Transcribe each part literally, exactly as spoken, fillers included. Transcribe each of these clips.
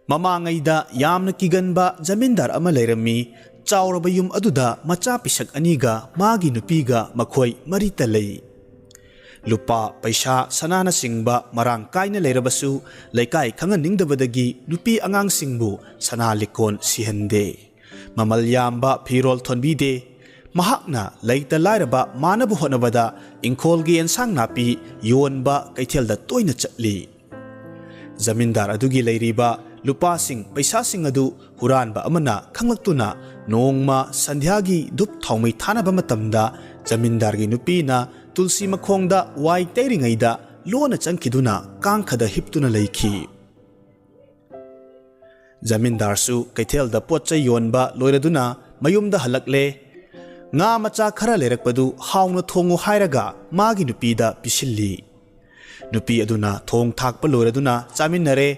ꯃꯃꯥꯡꯉꯩꯗ ꯌꯥꯝꯅ ꯀꯤꯒꯟꯕ ꯖꯃꯤꯟꯗꯥꯔ ꯑꯃ ꯂꯩꯔꯝꯃꯤ꯫ ꯆꯥꯎꯔꯕ ꯌꯨꯝ ꯑꯗꯨꯗ ꯃꯆꯥ ꯄꯤꯁꯛ ꯑꯅꯤꯒ ꯃꯥꯒꯤ ꯅꯨꯄꯤꯒ ꯃꯈꯣꯏ ꯃꯔꯤꯇ ꯂꯩ꯫ ꯂꯨꯄꯥ, ꯄꯩꯁꯥ, ꯁꯅꯥꯅꯆꯤꯡꯕ ꯃꯔꯥꯡ ꯀꯥꯏꯅ ꯂꯩꯔꯕꯁꯨ, ꯂꯩꯀꯥꯏ ꯈꯪꯍꯟꯅꯤꯡꯗꯕꯗꯒꯤ ꯅꯨꯄꯤ ꯑꯉꯥꯡꯁꯤꯡꯕꯨ ꯁꯅꯥ ꯂꯤꯛꯀꯣꯟ ꯁꯤꯍꯟꯗꯦ꯫ ꯃꯃꯜ ꯌꯥꯝꯕ ꯐꯤꯔꯣꯜ ꯊꯣꯟꯕꯤꯗꯦ꯫ ꯃꯍꯥꯛꯅ ꯂꯩꯇ ꯂꯥꯏꯔꯕ ꯃꯥꯟꯅꯕ ꯍꯣꯠꯅꯕꯗ ꯏꯪꯈꯣꯜꯒꯤ ꯑꯦꯟꯁꯥꯡ ꯅꯥꯄꯤ ꯌꯣꯟꯕ ꯀꯩꯊꯦꯜꯗ ꯇꯣꯏꯅ ꯆꯠꯂꯤ꯫ ꯖꯃꯤꯟꯗꯥꯔ ꯑꯗꯨꯒꯤ ꯂꯩꯔꯤꯕ ꯂꯨꯄꯥꯁꯤꯡ, ꯄꯩꯁꯥꯁꯤꯡ ꯑꯗꯨ ꯍꯨꯔꯥꯟꯕ ꯑꯃꯅ ꯈꯪꯂꯛꯇꯨꯅ, ꯅꯣꯡꯃ ꯁꯟꯙ꯭ꯌꯥꯒꯤ ꯙꯨꯞ ꯊꯥꯎꯃꯩ ꯊꯥꯅꯕ ꯃꯇꯝꯗ ꯖꯃꯤꯟꯗꯥꯔꯒꯤ ꯅꯨꯄꯤꯅ ꯇꯨꯜꯁꯤ ꯃꯈꯣꯡꯗ ꯋꯥꯏ ꯇꯩꯔꯤꯉꯩꯗ ꯂꯣꯟꯅ ꯆꯪꯈꯤꯗꯨꯅ ꯀꯥꯡꯈꯗ ꯍꯤꯞꯇꯨꯅ ꯂꯩꯈꯤ꯫ ꯖꯃꯤꯟꯗꯥꯔꯁꯨ ꯀꯩꯊꯦꯜꯗ ꯄꯣꯠ ꯆꯩ ꯌꯣꯟꯕ ꯂꯣꯏꯔꯗꯨꯅ ꯃꯌꯨꯝꯗ ꯍꯜꯂꯛꯂꯦ꯫ ꯉꯥ ꯃꯆꯥ ꯈꯔ ꯂꯩꯔꯛꯄꯗꯨ ꯍꯥꯎꯅ ꯊꯣꯡꯉꯨ ꯍꯥꯏꯔꯒ ꯃꯥꯒꯤ ꯅꯨꯄꯤꯗ ꯄꯤꯁꯤꯜꯂꯤ꯫ ꯅꯨꯄꯤ ꯑꯗꯨꯅ ꯊꯣꯡ ꯊꯥꯛꯄ ꯂꯣꯏꯔꯗꯨꯅ ꯆꯥꯃꯤꯟꯅꯔꯦ꯫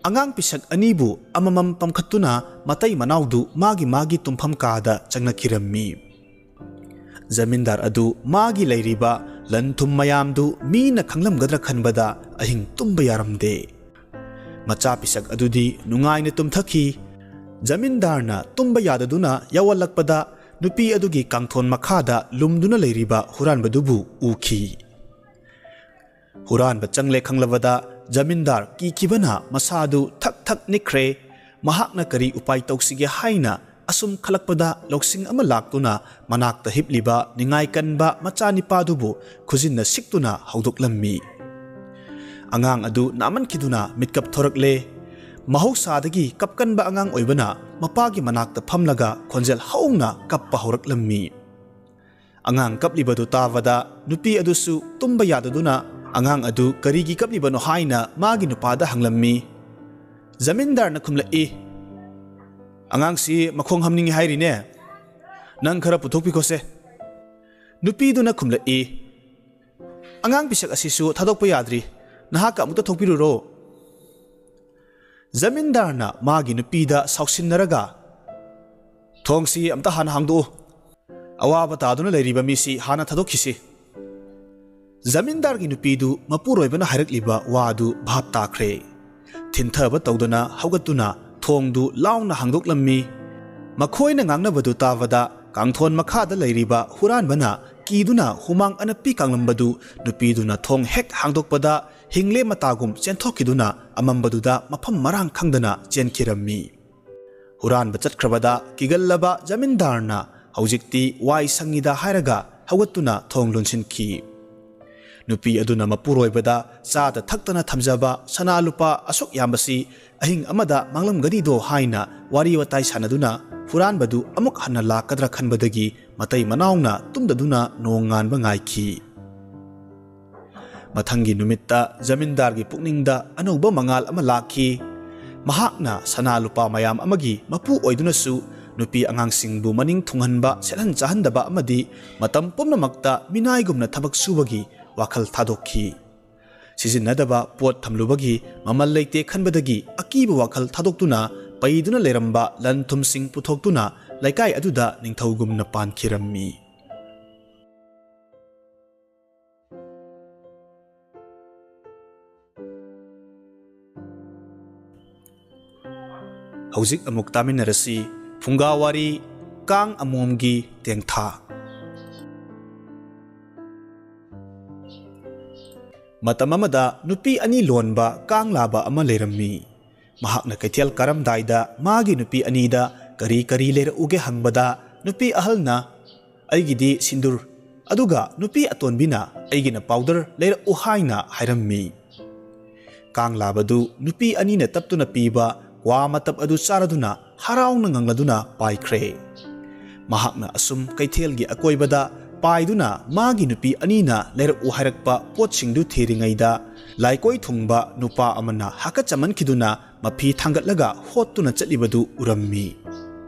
ꯑꯉꯥꯡ ꯄꯤꯁꯛ ꯑꯅꯤꯕꯨ ꯑꯃꯃꯝ ꯄꯝꯈꯠꯇꯨꯅ ꯃꯇꯩ ꯃꯅꯥꯎꯗꯨ ꯃꯥꯒꯤ ꯃꯥꯒꯤ ꯇꯨꯝꯐꯝ ꯀꯥꯗ ꯆꯪꯅꯈꯤꯔꯝꯃꯤ꯫ ꯖꯃꯤꯟꯗꯥꯔ ꯑꯗꯨ ꯃꯥꯒꯤ ꯂꯩꯔꯤꯕ ꯂꯟ ꯊꯨꯝ ꯃꯌꯥꯝꯗꯨ ꯃꯤꯅ ꯈꯪꯂꯝꯒꯗ꯭ꯔꯥ ꯈꯟꯕꯗ ꯑꯍꯤꯡ ꯇꯨꯝꯕ ꯌꯥꯔꯝꯗꯦ꯫ ꯃꯆꯥ ꯄꯤꯁꯛ ꯑꯗꯨꯗꯤ ꯅꯨꯡꯉꯥꯏꯅ ꯇꯨꯝꯊꯈꯤ꯫ ꯖꯃꯤꯟꯗꯥꯔꯅ ꯇꯨꯝꯕ ꯌꯥꯗꯗꯨꯅ ꯌꯥꯎꯍꯜꯂꯛꯄꯗ, ꯅꯨꯄꯤ ꯑꯗꯨꯒꯤ ꯀꯥꯡꯊꯣꯟ ꯃꯈꯥꯗ ꯂꯨꯝꯗꯨꯅ ꯂꯩꯔꯤꯕ ꯍꯨꯔꯥꯟꯕꯗꯨꯕꯨ ꯎꯈꯤ꯫ ꯍꯨꯔꯥꯟꯕ ꯆꯪꯂꯦ ꯈꯪꯂꯕꯗ ꯖꯃꯤꯟꯗꯥꯔ ꯀꯤꯈꯤꯕꯅ ꯃꯁꯥꯗꯨ ꯊꯛ ꯊꯛ ꯅꯤꯛꯈ꯭ꯔꯦ꯫ ꯃꯍꯥꯛꯅ ꯀꯔꯤ ꯎꯄꯥꯏ ꯇꯧꯁꯤꯒꯦ ꯍꯥꯏꯅ ꯑꯁꯨꯝ ꯈꯜꯂꯛꯄꯗ ꯂꯧꯁꯤꯡ ꯑꯃ ꯂꯥꯛꯇꯨꯅ ꯃꯅꯥꯛꯇ ꯍꯤꯞꯂꯤꯕ ꯅꯤꯡꯉꯥꯏ ꯀꯟꯕ ꯃꯆꯥꯅꯤꯄꯥꯗꯨꯕꯨ ꯈꯨꯖꯤꯟꯅ ꯁꯤꯛꯇꯨꯅ ꯍꯧꯗꯣꯛꯂꯝꯃꯤ꯫ ꯑꯉꯥꯡ ꯑꯗꯨ ꯅꯥꯃꯟꯈꯤꯗꯨꯅ ꯃꯤꯠꯀꯞ ꯊꯣꯔꯛꯂꯦ꯫ ꯃꯍꯧꯁꯥꯗꯒꯤ ꯀꯞꯀꯟꯕ ꯑꯉꯥꯡ ꯑꯣꯏꯕꯅ ꯃꯄꯥꯒꯤ ꯃꯅꯥꯛꯇ ꯐꯝꯂꯒ ꯈꯣꯟꯖꯦꯜ ꯍꯧꯅ ꯀꯞꯄ ꯍꯧꯔꯛꯂꯝꯃꯤ꯫ ꯑꯉꯥꯡ ꯀꯞꯂꯤꯕꯗꯨ ꯇꯥꯕꯗ ꯅꯨꯄꯤ ꯑꯗꯨꯁꯨ ꯇꯨꯝꯕ ꯌꯥꯗꯗꯨꯅ ꯑꯉꯥꯡ ꯑꯗꯨ ꯀꯔꯤꯒꯤ ꯀꯞꯂꯤꯕꯅꯣ ꯍꯥꯏꯅ ꯃꯥꯒꯤ ꯅꯨꯄꯥꯗ ꯍꯪꯂꯝꯃꯤ꯫ ꯖꯃꯤꯟꯗꯥꯔꯅ ꯈꯨꯝꯂꯛꯏ, "ꯑꯉꯥꯡꯁꯤ ꯃꯈꯣꯡ ꯍꯥꯝꯅꯤꯡꯉꯤ ꯍꯥꯏꯔꯤꯅꯦ꯫ ꯅꯪ ꯈꯔ ꯄꯨꯊꯣꯛꯄꯤꯈꯣꯁꯦ꯫" ꯅꯨꯄꯤꯗꯨꯅ ꯈꯨꯝꯂꯛꯏ, "ꯑꯉꯥꯡ ꯄꯤꯁꯛ ꯑꯁꯤꯁꯨ ꯊꯥꯗꯣꯛꯄ ꯌꯥꯗ꯭ꯔꯤ꯫ ꯅꯍꯥꯛꯀ ꯑꯃꯨꯛꯇ ꯊꯣꯛꯄꯤꯔꯨꯔꯣ꯫" ꯖꯃꯤꯟꯗꯥꯔꯅ ꯃꯥꯒꯤ ꯅꯨꯄꯤꯗ ꯁꯥꯎꯁꯤꯟꯅꯔꯒ, "ꯊꯣꯡꯁꯤ ꯑꯝꯇ ꯍꯥꯟꯅ ꯍꯥꯡꯗꯣꯛꯎ꯫ ꯑꯋꯥꯕ ꯇꯥꯗꯨꯅ ꯂꯩꯔꯤꯕ ꯃꯤꯁꯤ ꯍꯥꯟꯅ ꯊꯥꯗꯣꯛꯈꯤꯁꯤ꯫" ꯖꯃꯤꯟꯗꯥꯔꯒꯤ ꯅꯨꯄꯤꯗꯨ ꯃꯄꯨꯔꯣꯏꯕꯅ ꯍꯥꯏꯔꯛꯂꯤꯕ ꯋꯥꯗꯨ ꯚꯥꯞ ꯇꯥꯈ꯭ꯔꯦ꯫ ꯊꯤꯟꯊꯕ ꯇꯧꯗꯅ ꯍꯧꯒꯠꯇꯨꯅ ꯊꯣꯡꯗꯨ ꯂꯥꯎꯅ ꯍꯥꯡꯗꯣꯛꯂꯝꯃꯤ꯫ ꯃꯈꯣꯏꯅ ꯉꯥꯡꯅꯕꯗꯨ ꯇꯥꯕꯗ ꯀꯥꯡꯊꯣꯟ ꯃꯈꯥꯗ ꯂꯩꯔꯤꯕ ꯍꯨꯔꯥꯟꯕꯅ ꯀꯤꯗꯨꯅ ꯍꯨꯃꯥꯡ ꯑꯅꯞꯄꯤ ꯀꯥꯡꯂꯝꯕꯗꯨ ꯅꯨꯄꯤꯗꯨꯅ ꯊꯣꯡ ꯍꯦꯛ ꯍꯥꯡꯗꯣꯛꯄꯗ ꯍꯤꯡꯂꯦ ꯃꯇꯥꯒꯨꯝ ꯆꯦꯟꯊꯣꯛꯈꯤꯗꯨꯅ ꯑꯃꯝꯕꯗꯨꯗ ꯃꯐꯝ ꯃꯔꯥꯡ ꯈꯪꯗꯅ ꯆꯦꯟꯈꯤꯔꯝꯃꯤ꯫ ꯍꯨꯔꯥꯟꯕ ꯆꯠꯈ꯭ꯔꯕꯗ ꯀꯤꯒꯜꯂꯕ ꯖꯃꯤꯟꯗꯥꯔꯅ ꯍꯧꯖꯤꯛꯇꯤ ꯋꯥꯏ ꯁꯪꯉꯤꯗ ꯍꯥꯏꯔꯒ ꯍꯧꯒꯠꯇꯨꯅ ꯊꯣꯡ ꯂꯣꯟꯁꯤꯟꯈꯤ꯫ ꯅꯨꯄꯤ ꯑꯗꯨꯅ ꯃꯄꯨꯔꯣꯏꯕꯗ ꯆꯥꯗ ꯊꯛꯇꯅ ꯊꯝꯖꯕ ꯁꯅꯥ ꯂꯨꯄꯥ ꯑꯁꯨꯛ ꯌꯥꯝꯕꯁꯤ ꯑꯍꯤꯡ ꯑꯃꯗ ꯃꯥꯡꯂꯝꯒꯅꯤꯗꯣ ꯍꯥꯏꯅ ꯋꯥꯔꯤ ꯋꯥꯇꯥꯏ ꯁꯥꯟꯅꯗꯨꯅ ꯍꯨꯔꯥꯟꯕꯗꯨ ꯑꯃꯨꯛ ꯍꯟꯅ ꯂꯥꯛꯀꯗ꯭ꯔꯥ ꯈꯟꯕꯗꯒꯤ ꯃꯇꯩ ꯃꯅꯥꯎꯅ ꯇꯨꯝꯗꯗꯨꯅ ꯅꯣꯡ ꯉꯥꯟꯕ ꯉꯥꯏꯈꯤ꯫ ꯃꯊꯪꯒꯤ ꯅꯨꯃꯤꯠꯇ ꯖꯃꯤꯟꯗꯥꯔꯒꯤ ꯄꯨꯛꯅꯤꯡꯗ ꯑꯅꯧꯕ ꯃꯉꯥꯜ ꯑꯃ ꯂꯥꯛꯈꯤ꯫ ꯃꯍꯥꯛꯅ ꯁꯅꯥ ꯂꯨꯄꯥ ꯃꯌꯥꯝ ꯑꯃꯒꯤ ꯃꯄꯨ ꯑꯣꯏꯗꯨꯅꯁꯨ ꯅꯨꯄꯤ ꯑꯉꯥꯡꯁꯤꯡꯕꯨ ꯃꯅꯤꯡ ꯊꯨꯡꯍꯟꯕ, ꯁꯦꯠꯍꯟ ꯆꯥꯍꯟꯗꯕ ꯑꯃꯗꯤ ꯃꯇꯝ ꯄꯨꯝꯅꯃꯛꯇ ꯃꯤꯅꯥꯏꯒꯨꯝꯅ ꯊꯕꯛ ꯁꯨꯕꯒꯤ ꯋꯥꯈꯜ ꯊꯥꯗꯣꯛꯈꯤ꯫ ꯁꯤꯖꯤꯟꯅꯗꯕ ꯄꯣꯠ ꯊꯝꯂꯨꯕꯒꯤ ꯃꯃꯜ ꯂꯩꯇꯦ ꯈꯟꯕꯗꯒꯤ ꯑꯀꯤꯕ ꯋꯥꯈꯜ ꯊꯥꯗꯣꯛꯇꯨꯅ ꯄꯩꯗꯨꯅ ꯂꯩꯔꯝꯕ ꯂꯟ ꯊꯨꯝꯁꯤꯡ ꯄꯨꯊꯣꯛꯇꯨꯅ ꯂꯩꯀꯥꯏ ꯑꯗꯨꯗ ꯅꯤꯡꯊꯧꯒꯨꯝꯅ ꯄꯥꯟꯈꯤꯔꯝꯃꯤ꯫ ꯍꯧꯖꯤꯛ ꯑꯃꯨꯛ ꯇꯥꯃꯤꯟꯅꯔꯁꯤ ꯐꯨꯡꯒꯥꯋꯥꯔꯤ, ꯀꯥꯡ ꯑꯃꯣꯝꯒꯤ ꯇꯦꯡꯊꯥ꯫ ꯃꯇꯝ ꯑꯃꯗ ꯅꯨꯄꯤ ꯑꯅꯤ ꯂꯣꯟꯕ ꯀꯥꯡꯂꯥꯕ ꯑꯃ ꯂꯩꯔꯝꯃꯤ꯫ ꯃꯍꯥꯛꯅ ꯀꯩꯊꯦꯜ ꯀꯥꯔꯝꯗꯥꯏꯗ ꯃꯥꯒꯤ ꯅꯨꯄꯤ ꯑꯅꯤꯗ ꯀꯔꯤ ꯀꯔꯤ ꯂꯩꯔꯛꯎꯒꯦ ꯍꯪꯕꯗ, ꯅꯨꯄꯤ ꯑꯍꯜꯅ "ꯑꯩꯒꯤꯗꯤ ꯁꯤꯟꯗꯨꯔ, ꯑꯗꯨꯒ ꯅꯨꯄꯤ ꯑꯇꯣꯟꯕꯤꯅ "ꯑꯩꯒꯤꯅ ꯄꯥꯎꯗꯔ ꯂꯩꯔꯛꯎ" ꯍꯥꯏꯅ ꯍꯥꯏꯔꯝꯃꯤ꯫ ꯀꯥꯡꯂꯥꯕꯗꯨ ꯅꯨꯄꯤ ꯑꯅꯤꯅ ꯇꯞꯇꯨꯅ ꯄꯤꯕ ꯀ꯭ꯋꯥ ꯃꯇꯞ ꯑꯗꯨ ꯆꯥꯔꯗꯨꯅ ꯍꯔꯥꯎꯅ ꯉꯪꯂꯗꯨꯅ ꯄꯥꯏꯈ꯭ꯔꯦ꯫ ꯃꯍꯥꯛꯅ ꯑꯁꯨꯝ ꯀꯩꯊꯦꯜꯒꯤ ꯑꯀꯣꯏꯕꯗ ꯄꯥꯏꯗꯨꯅ ꯃꯥꯒꯤ ꯅꯨꯄꯤ ꯑꯅꯤꯅ ꯂꯩꯔꯛꯎ ꯍꯥꯏꯔꯛꯄ ꯄꯣꯠꯁꯤꯡꯗꯨ ꯊꯤꯔꯤꯉꯩꯗ, ꯂꯥꯏꯀꯣꯏ ꯊꯨꯡꯕ ꯅꯨꯄꯥ ꯑꯃꯅ ꯍꯥꯀꯠꯆꯃꯟꯈꯤꯗꯨꯅ ꯃꯐꯤ ꯊꯥꯡꯒꯠꯂꯒ ꯍꯣꯠꯇꯨꯅ ꯆꯠꯂꯤꯕꯗꯨ ꯎꯔꯝꯃꯤ꯫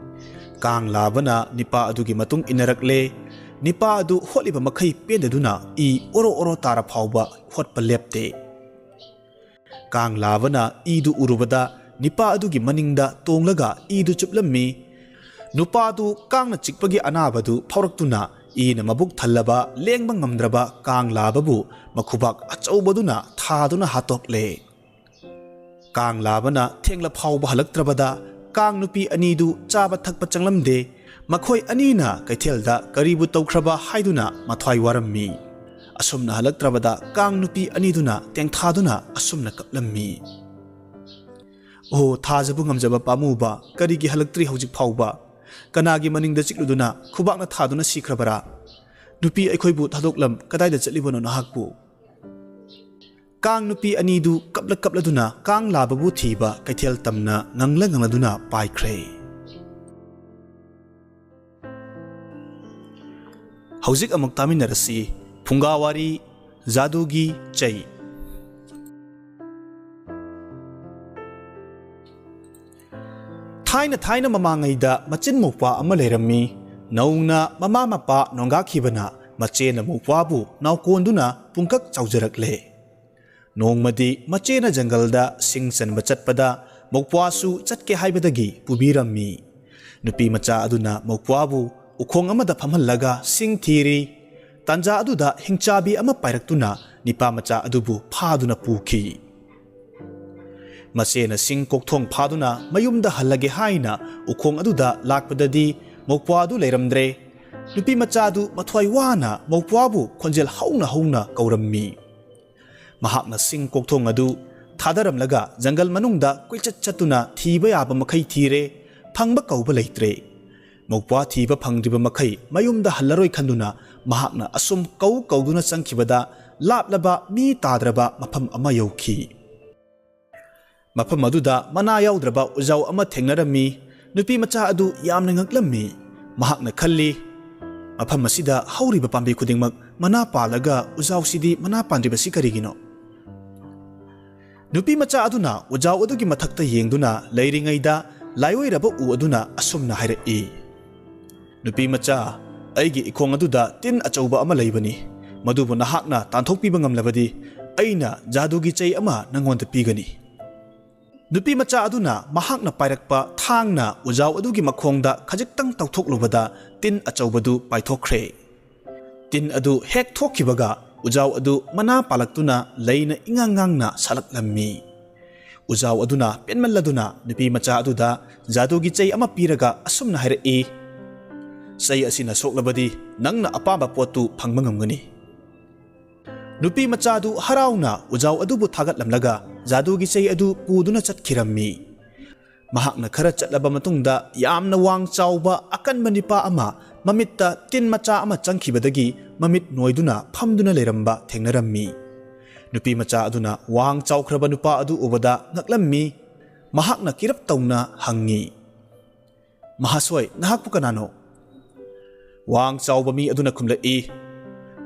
ꯀꯥꯡꯂꯥꯕꯅ ꯅꯤꯄꯥ ꯑꯗꯨꯒꯤ ꯃꯇꯨꯡ ꯏꯟꯅꯔꯛꯂꯦ꯫ ꯅꯤꯄꯥ ꯑꯗꯨ ꯍꯣꯠꯂꯤꯕ ꯃꯈꯩ ꯄꯦꯟꯗꯗꯨꯅ ꯏ ꯑꯣꯔꯣ ꯑꯣꯔꯣ ꯇꯥꯔ ꯐꯥꯎꯕ ꯍꯣꯠꯄ ꯂꯦꯞꯇꯦ꯫ ꯀꯥꯡꯂꯥꯕꯅ ꯏꯗꯨ ꯎꯔꯨꯕꯗ ꯅꯤꯄꯥ ꯑꯗꯨꯒꯤ ꯃꯅꯤꯡꯗ ꯇꯣꯡꯂꯒ ꯏꯗꯨ ꯆꯨꯞꯂꯝꯃꯤ꯫ ꯅꯨꯄꯥꯗꯨ ꯀꯥꯡꯅ ꯆꯤꯛꯄꯒꯤ ꯑꯅꯥꯕꯗꯨ ꯐꯥꯎꯔꯛꯇꯨꯅ ꯏꯅ ꯃꯕꯨꯛ ꯊꯜꯂꯕ ꯂꯦꯡꯕ ꯉꯝꯗ꯭ꯔꯕ ꯀꯥꯡꯂꯥꯕꯕꯨ ꯃꯈꯨꯕꯥꯛ ꯑꯆꯧꯕꯗꯨꯅ ꯊꯥꯗꯨꯅ ꯍꯥꯠꯇꯣꯛꯂꯦ꯫ ꯀꯥꯡ ꯂꯥꯕꯅ ꯊꯦꯡꯂ ꯐꯥꯎꯕ ꯍꯜꯂꯛꯇ꯭ꯔꯕꯗ ꯀꯥꯡ ꯅꯨꯄꯤ ꯑꯅꯤꯗꯨ ꯆꯥꯕ ꯊꯛꯄ ꯆꯪꯂꯝꯗꯦ꯫ ꯃꯈꯣꯏ ꯑꯅꯤꯅ ꯀꯩꯊꯦꯜꯗ ꯀꯔꯤꯕꯨ ꯇꯧꯈ꯭ꯔꯕ ꯍꯥꯏꯗꯨꯅ ꯃꯊ꯭ꯋꯥꯏ ꯋꯥꯔꯝꯃꯤ꯫ ꯑꯁꯨꯝꯅ ꯍꯜꯂꯛꯇ꯭ꯔꯕꯗ ꯀꯥꯡ ꯅꯨꯄꯤ ꯑꯅꯤꯗꯨꯅ ꯇꯦꯡꯊꯥꯗꯨꯅ ꯑꯁꯨꯝꯅ ꯀꯞꯂꯝꯃꯤ꯫ "ꯑꯣ, ꯊꯥꯖꯕ ꯉꯝꯖꯕ ꯄꯥꯝꯃꯨꯕ, ꯀꯔꯤꯒꯤ ꯍꯜꯂꯛꯇ꯭ꯔꯤ ꯍꯧꯖꯤꯛ ꯐꯥꯎꯕ? ꯀꯅꯥꯒꯤ ꯃꯅꯤꯡꯗ ꯆꯤꯛꯂꯨꯗꯨꯅ ꯈꯨꯕꯥꯛꯅ ꯊꯥꯗꯨꯅ ꯁꯤꯈ꯭ꯔꯕꯔꯥ? ꯅꯨꯄꯤ ꯑꯩꯈꯣꯏꯕꯨ ꯊꯥꯗꯣꯛꯂꯝ ꯀꯗꯥꯏꯗ ꯆꯠꯂꯤꯕꯅꯣ ꯅꯍꯥꯛꯄꯨ?" ꯀꯥꯡ ꯅꯨꯄꯤ ꯑꯅꯤꯗꯨ ꯀꯞꯂ ꯀꯞꯂꯗꯨꯅ ꯀꯥꯡ ꯂꯥꯕꯕꯨ ꯊꯤꯕ ꯀꯩꯊꯦꯜ ꯇꯝꯅ ꯉꯪꯂ ꯉꯪꯂꯗꯨꯅ ꯄꯥꯏꯈ꯭ꯔꯦ꯫ ꯍꯧꯖꯤꯛ ꯑꯃꯨꯛ ꯇꯥꯃꯤꯟꯅꯔꯁꯤ ꯐꯨꯡꯒꯥ ꯋꯥꯔꯤ, ꯖꯥꯗꯨꯒꯤ ꯆꯩ꯫ ꯊꯥꯏꯅ ꯊꯥꯏꯅ ꯃꯃꯥꯡꯉꯩꯗ ꯃꯆꯤꯟ ꯃꯧꯄ꯭ꯋꯥ ꯑꯃ ꯂꯩꯔꯝꯃꯤ꯫ ꯅꯧꯅ ꯃꯃꯥ ꯃꯄꯥ ꯅꯣꯡꯒꯥꯈꯤꯕꯅ ꯃꯆꯦꯅ ꯃꯧꯄ꯭ꯋꯥꯕꯨ ꯅꯥꯎꯀꯣꯟꯗꯨꯅ ꯄꯨꯡꯀꯛ ꯆꯥꯎꯖꯔꯛꯂꯦ꯫ ꯅꯣꯡꯃꯗꯤ ꯃꯆꯦꯅ ꯖꯪꯒꯜꯗ ꯁꯤꯡ ꯆꯟꯕ ꯆꯠꯄꯗ ꯃꯧꯄ꯭ꯋꯥꯁꯨ ꯆꯠꯀꯦ ꯍꯥꯏꯕꯗꯒꯤ ꯄꯨꯕꯤꯔꯝꯃꯤ꯫ ꯅꯨꯄꯤ ꯃꯆꯥ ꯑꯗꯨꯅ ꯃꯧꯄ꯭ꯋꯥꯕꯨ ꯎꯈꯣꯡ ꯑꯃꯗ ꯐꯝꯍꯜꯂꯒ ꯁꯤꯡ ꯊꯤꯔꯤ꯫ ꯇꯥꯟꯖꯥ ꯑꯗꯨꯗ ꯍꯤꯡꯆꯥꯕꯤ ꯑꯃ ꯄꯥꯏꯔꯛꯇꯨꯅ ꯅꯤꯄꯥ ꯃꯆꯥ ꯑꯗꯨꯕꯨ ꯐꯥꯗꯨꯅ ꯄꯨꯈꯤ꯫ ꯃꯆꯦꯅ ꯁꯤꯡ ꯀꯣꯛꯊꯣꯡ ꯐꯥꯗꯨꯅ ꯃꯌꯨꯝꯗ ꯍꯜꯂꯒꯦ ꯍꯥꯏꯅ ꯎꯈꯣꯡ ꯑꯗꯨꯗ ꯂꯥꯛꯄꯗꯗꯤ ꯃꯧꯄ꯭ꯋꯥꯗꯨ ꯂꯩꯔꯝꯗ꯭ꯔꯦ꯫ ꯅꯨꯄꯤ ꯃꯆꯥꯗꯨ ꯃꯊ꯭ꯋꯥꯏ ꯋꯥꯅ ꯃꯧꯄ꯭ꯋꯥꯕꯨ ꯈꯣꯟꯖꯦꯜ ꯍꯧꯅ ꯍꯧꯅ ꯀꯧꯔꯝꯃꯤ꯫ ꯃꯍꯥꯛꯅ ꯁꯤꯡ ꯀꯣꯛꯊꯣꯡ ꯑꯗꯨ ꯊꯥꯗꯔꯝꯂꯒ ꯖꯪꯒꯜ ꯃꯅꯨꯡꯗ ꯀꯣꯏꯆꯠ ꯆꯠꯇꯨꯅ ꯊꯤꯕ ꯌꯥꯕ ꯃꯈꯩ ꯊꯤꯔꯦ, ꯐꯪꯕ ꯀꯧꯕ ꯂꯩꯇ꯭ꯔꯦ꯫ ꯃꯧꯄ꯭ꯋꯥ ꯊꯤꯕ ꯐꯪꯗ꯭ꯔꯤꯕ ꯃꯈꯩ ꯃꯌꯨꯝꯗ ꯍꯜꯂꯔꯣꯏ ꯈꯟꯗꯨꯅ ꯃꯍꯥꯛꯅ ꯑꯁꯨꯝ ꯀꯧ ꯀꯧꯗꯨꯅ ꯆꯪꯈꯤꯕꯗ ꯂꯥꯞꯂꯕ ꯃꯤ ꯇꯥꯗ꯭ꯔꯕ ꯃꯐꯝ ꯑꯃ ꯌꯧꯈꯤ꯫ ꯃꯐꯝ ꯑꯗꯨꯗ ꯃꯅꯥ ꯌꯥꯎꯗ꯭ꯔꯕ ꯎꯖꯥꯎ ꯑꯃ ꯊꯦꯡꯅꯔꯝꯃꯤ꯫ ꯅꯨꯄꯤ ꯃꯆꯥ ꯑꯗꯨ ꯌꯥꯝꯅ ꯉꯛꯂꯝꯃꯤ꯫ ꯃꯍꯥꯛꯅ ꯈꯜꯂꯤ, "ꯃꯐꯝ ꯑꯁꯤꯗ ꯍꯧꯔꯤꯕ ꯄꯥꯝꯕꯤ ꯈꯨꯗꯤꯡꯃꯛ ꯃꯅꯥ ꯄꯥꯜꯂꯒ ꯎꯖꯥꯎꯁꯤꯗꯤ ꯃꯅꯥ ꯄꯥꯟꯗ꯭ꯔꯤꯕꯁꯤ ꯀꯔꯤꯒꯤꯅꯣ?" ꯅꯨꯄꯤ ꯃꯆꯥ ꯑꯗꯨꯅ ꯎꯖꯥꯎ ꯑꯗꯨꯒꯤ ꯃꯊꯛꯇ ꯌꯦꯡꯗꯨꯅ ꯂꯩꯔꯤꯉꯩꯗ ꯂꯥꯏꯑꯣꯏꯔꯕ ꯎ ꯑꯗꯨꯅ ꯑꯁꯨꯝꯅ ꯍꯥꯏꯔꯛꯏ, "ꯅꯨꯄꯤ ꯃꯆꯥ, ꯑꯩꯒꯤ ꯏꯈꯣꯡ ꯑꯗꯨꯗ ꯇꯤꯟ ꯑꯆꯧꯕ ꯑꯃ ꯂꯩꯕꯅꯤ꯫ ꯃꯗꯨꯕꯨ ꯅꯍꯥꯛꯅ ꯇꯥꯟꯊꯣꯛꯄꯤꯕ ꯉꯝꯂꯕꯗꯤ ꯑꯩꯅ ꯖꯥꯗꯨꯒꯤ ꯆꯩ ꯑꯃ ꯅꯪꯉꯣꯟꯗ ꯄꯤꯒꯅꯤ꯫" ꯅꯨꯄꯤ ꯃꯆꯥ ꯑꯗꯨꯅ ꯃꯍꯥꯛꯅ ꯄꯥꯏꯔꯛꯄ ꯊꯥꯡꯅ ꯎꯖꯥꯎ ꯑꯗꯨꯒꯤ ꯃꯈꯣꯡꯗ ꯈꯖꯤꯛꯇꯪ ꯇꯧꯊꯣꯛꯂꯨꯕꯗ ꯇꯤꯟ ꯑꯆꯧꯕꯗꯨ ꯄꯥꯏꯊꯣꯛꯈ꯭ꯔꯦ꯫ ꯇꯤꯟ ꯑꯗꯨ ꯍꯦꯛ ꯊꯣꯛꯈꯤꯕꯒ ꯎꯖꯥꯎ ꯑꯗꯨ ꯃꯅꯥ ꯄꯥꯜꯂꯛꯇꯨꯅ ꯂꯩꯅ ꯏꯉꯥꯡ ꯉꯥꯡꯅ ꯁꯥꯠꯂꯛꯂꯝꯃꯤ꯫ ꯎꯖꯥꯎ ꯑꯗꯨꯅ ꯄꯦꯟꯃꯜꯂꯗꯨꯅ ꯅꯨꯄꯤ ꯃꯆꯥ ꯑꯗꯨꯗ ꯖꯥꯗꯨꯒꯤ ꯆꯩ ꯑꯃ ꯄꯤꯔꯒ ꯑꯁꯨꯝꯅ ꯍꯥꯏꯔꯛꯏ, "ꯆꯩ ꯑꯁꯤꯅ ꯁꯣꯛꯂꯕꯗꯤ ꯅꯪꯅ ꯑꯄꯥꯝꯕ ꯄꯣꯠꯇꯨ ꯐꯪꯕ ꯉꯝꯒꯅꯤ꯫" ꯅꯨꯄꯤ ꯃꯆꯥ ꯑꯗꯨ ꯍꯔꯥꯎꯅ ꯎꯖꯥꯎ ꯑꯗꯨꯕꯨ ꯊꯥꯒꯠꯂꯝꯂꯒ ꯖꯥꯗꯨꯒꯤ ꯆꯩ ꯑꯗꯨ ꯄꯨꯗꯨꯅ ꯆꯠꯈꯤꯔꯝꯃꯤ꯫ ꯃꯍꯥꯛꯅ ꯈꯔ ꯆꯠꯂꯕ ꯃꯇꯨꯡꯗ ꯌꯥꯝꯅ ꯋꯥꯡ ꯆꯥꯎꯕ ꯑꯀꯟꯕ ꯅꯤꯄꯥ ꯑꯃ ꯃꯃꯤꯠꯇ ꯇꯤꯟ ꯃꯆꯥ ꯑꯃ ꯆꯪꯈꯤꯕꯗꯒꯤ ꯃꯃꯤꯠ ꯅꯣꯏꯗꯨꯅ ꯐꯝꯗꯨꯅ ꯂꯩꯔꯝꯕ ꯊꯦꯡꯅꯔꯝꯃꯤ꯫ ꯅꯨꯄꯤ ꯃꯆꯥ ꯑꯗꯨꯅ ꯋꯥꯡ ꯆꯥꯎꯈ꯭ꯔꯕ ꯅꯨꯄꯥ ꯑꯗꯨ ꯎꯕꯗ ꯉꯛꯂꯝꯃꯤ꯫ ꯃꯍꯥꯛꯅ ꯀꯤꯔꯞ ꯇꯧꯅ ꯍꯪꯉꯤ, "ꯃꯍꯥꯁꯣꯏ, ꯅꯍꯥꯛꯄꯨ ꯀꯅꯥꯅꯣ?" ꯋꯥꯡ ꯆꯥꯎꯕ ꯃꯤ ꯑꯗꯨꯅ ꯈꯨꯝꯂꯛꯏ,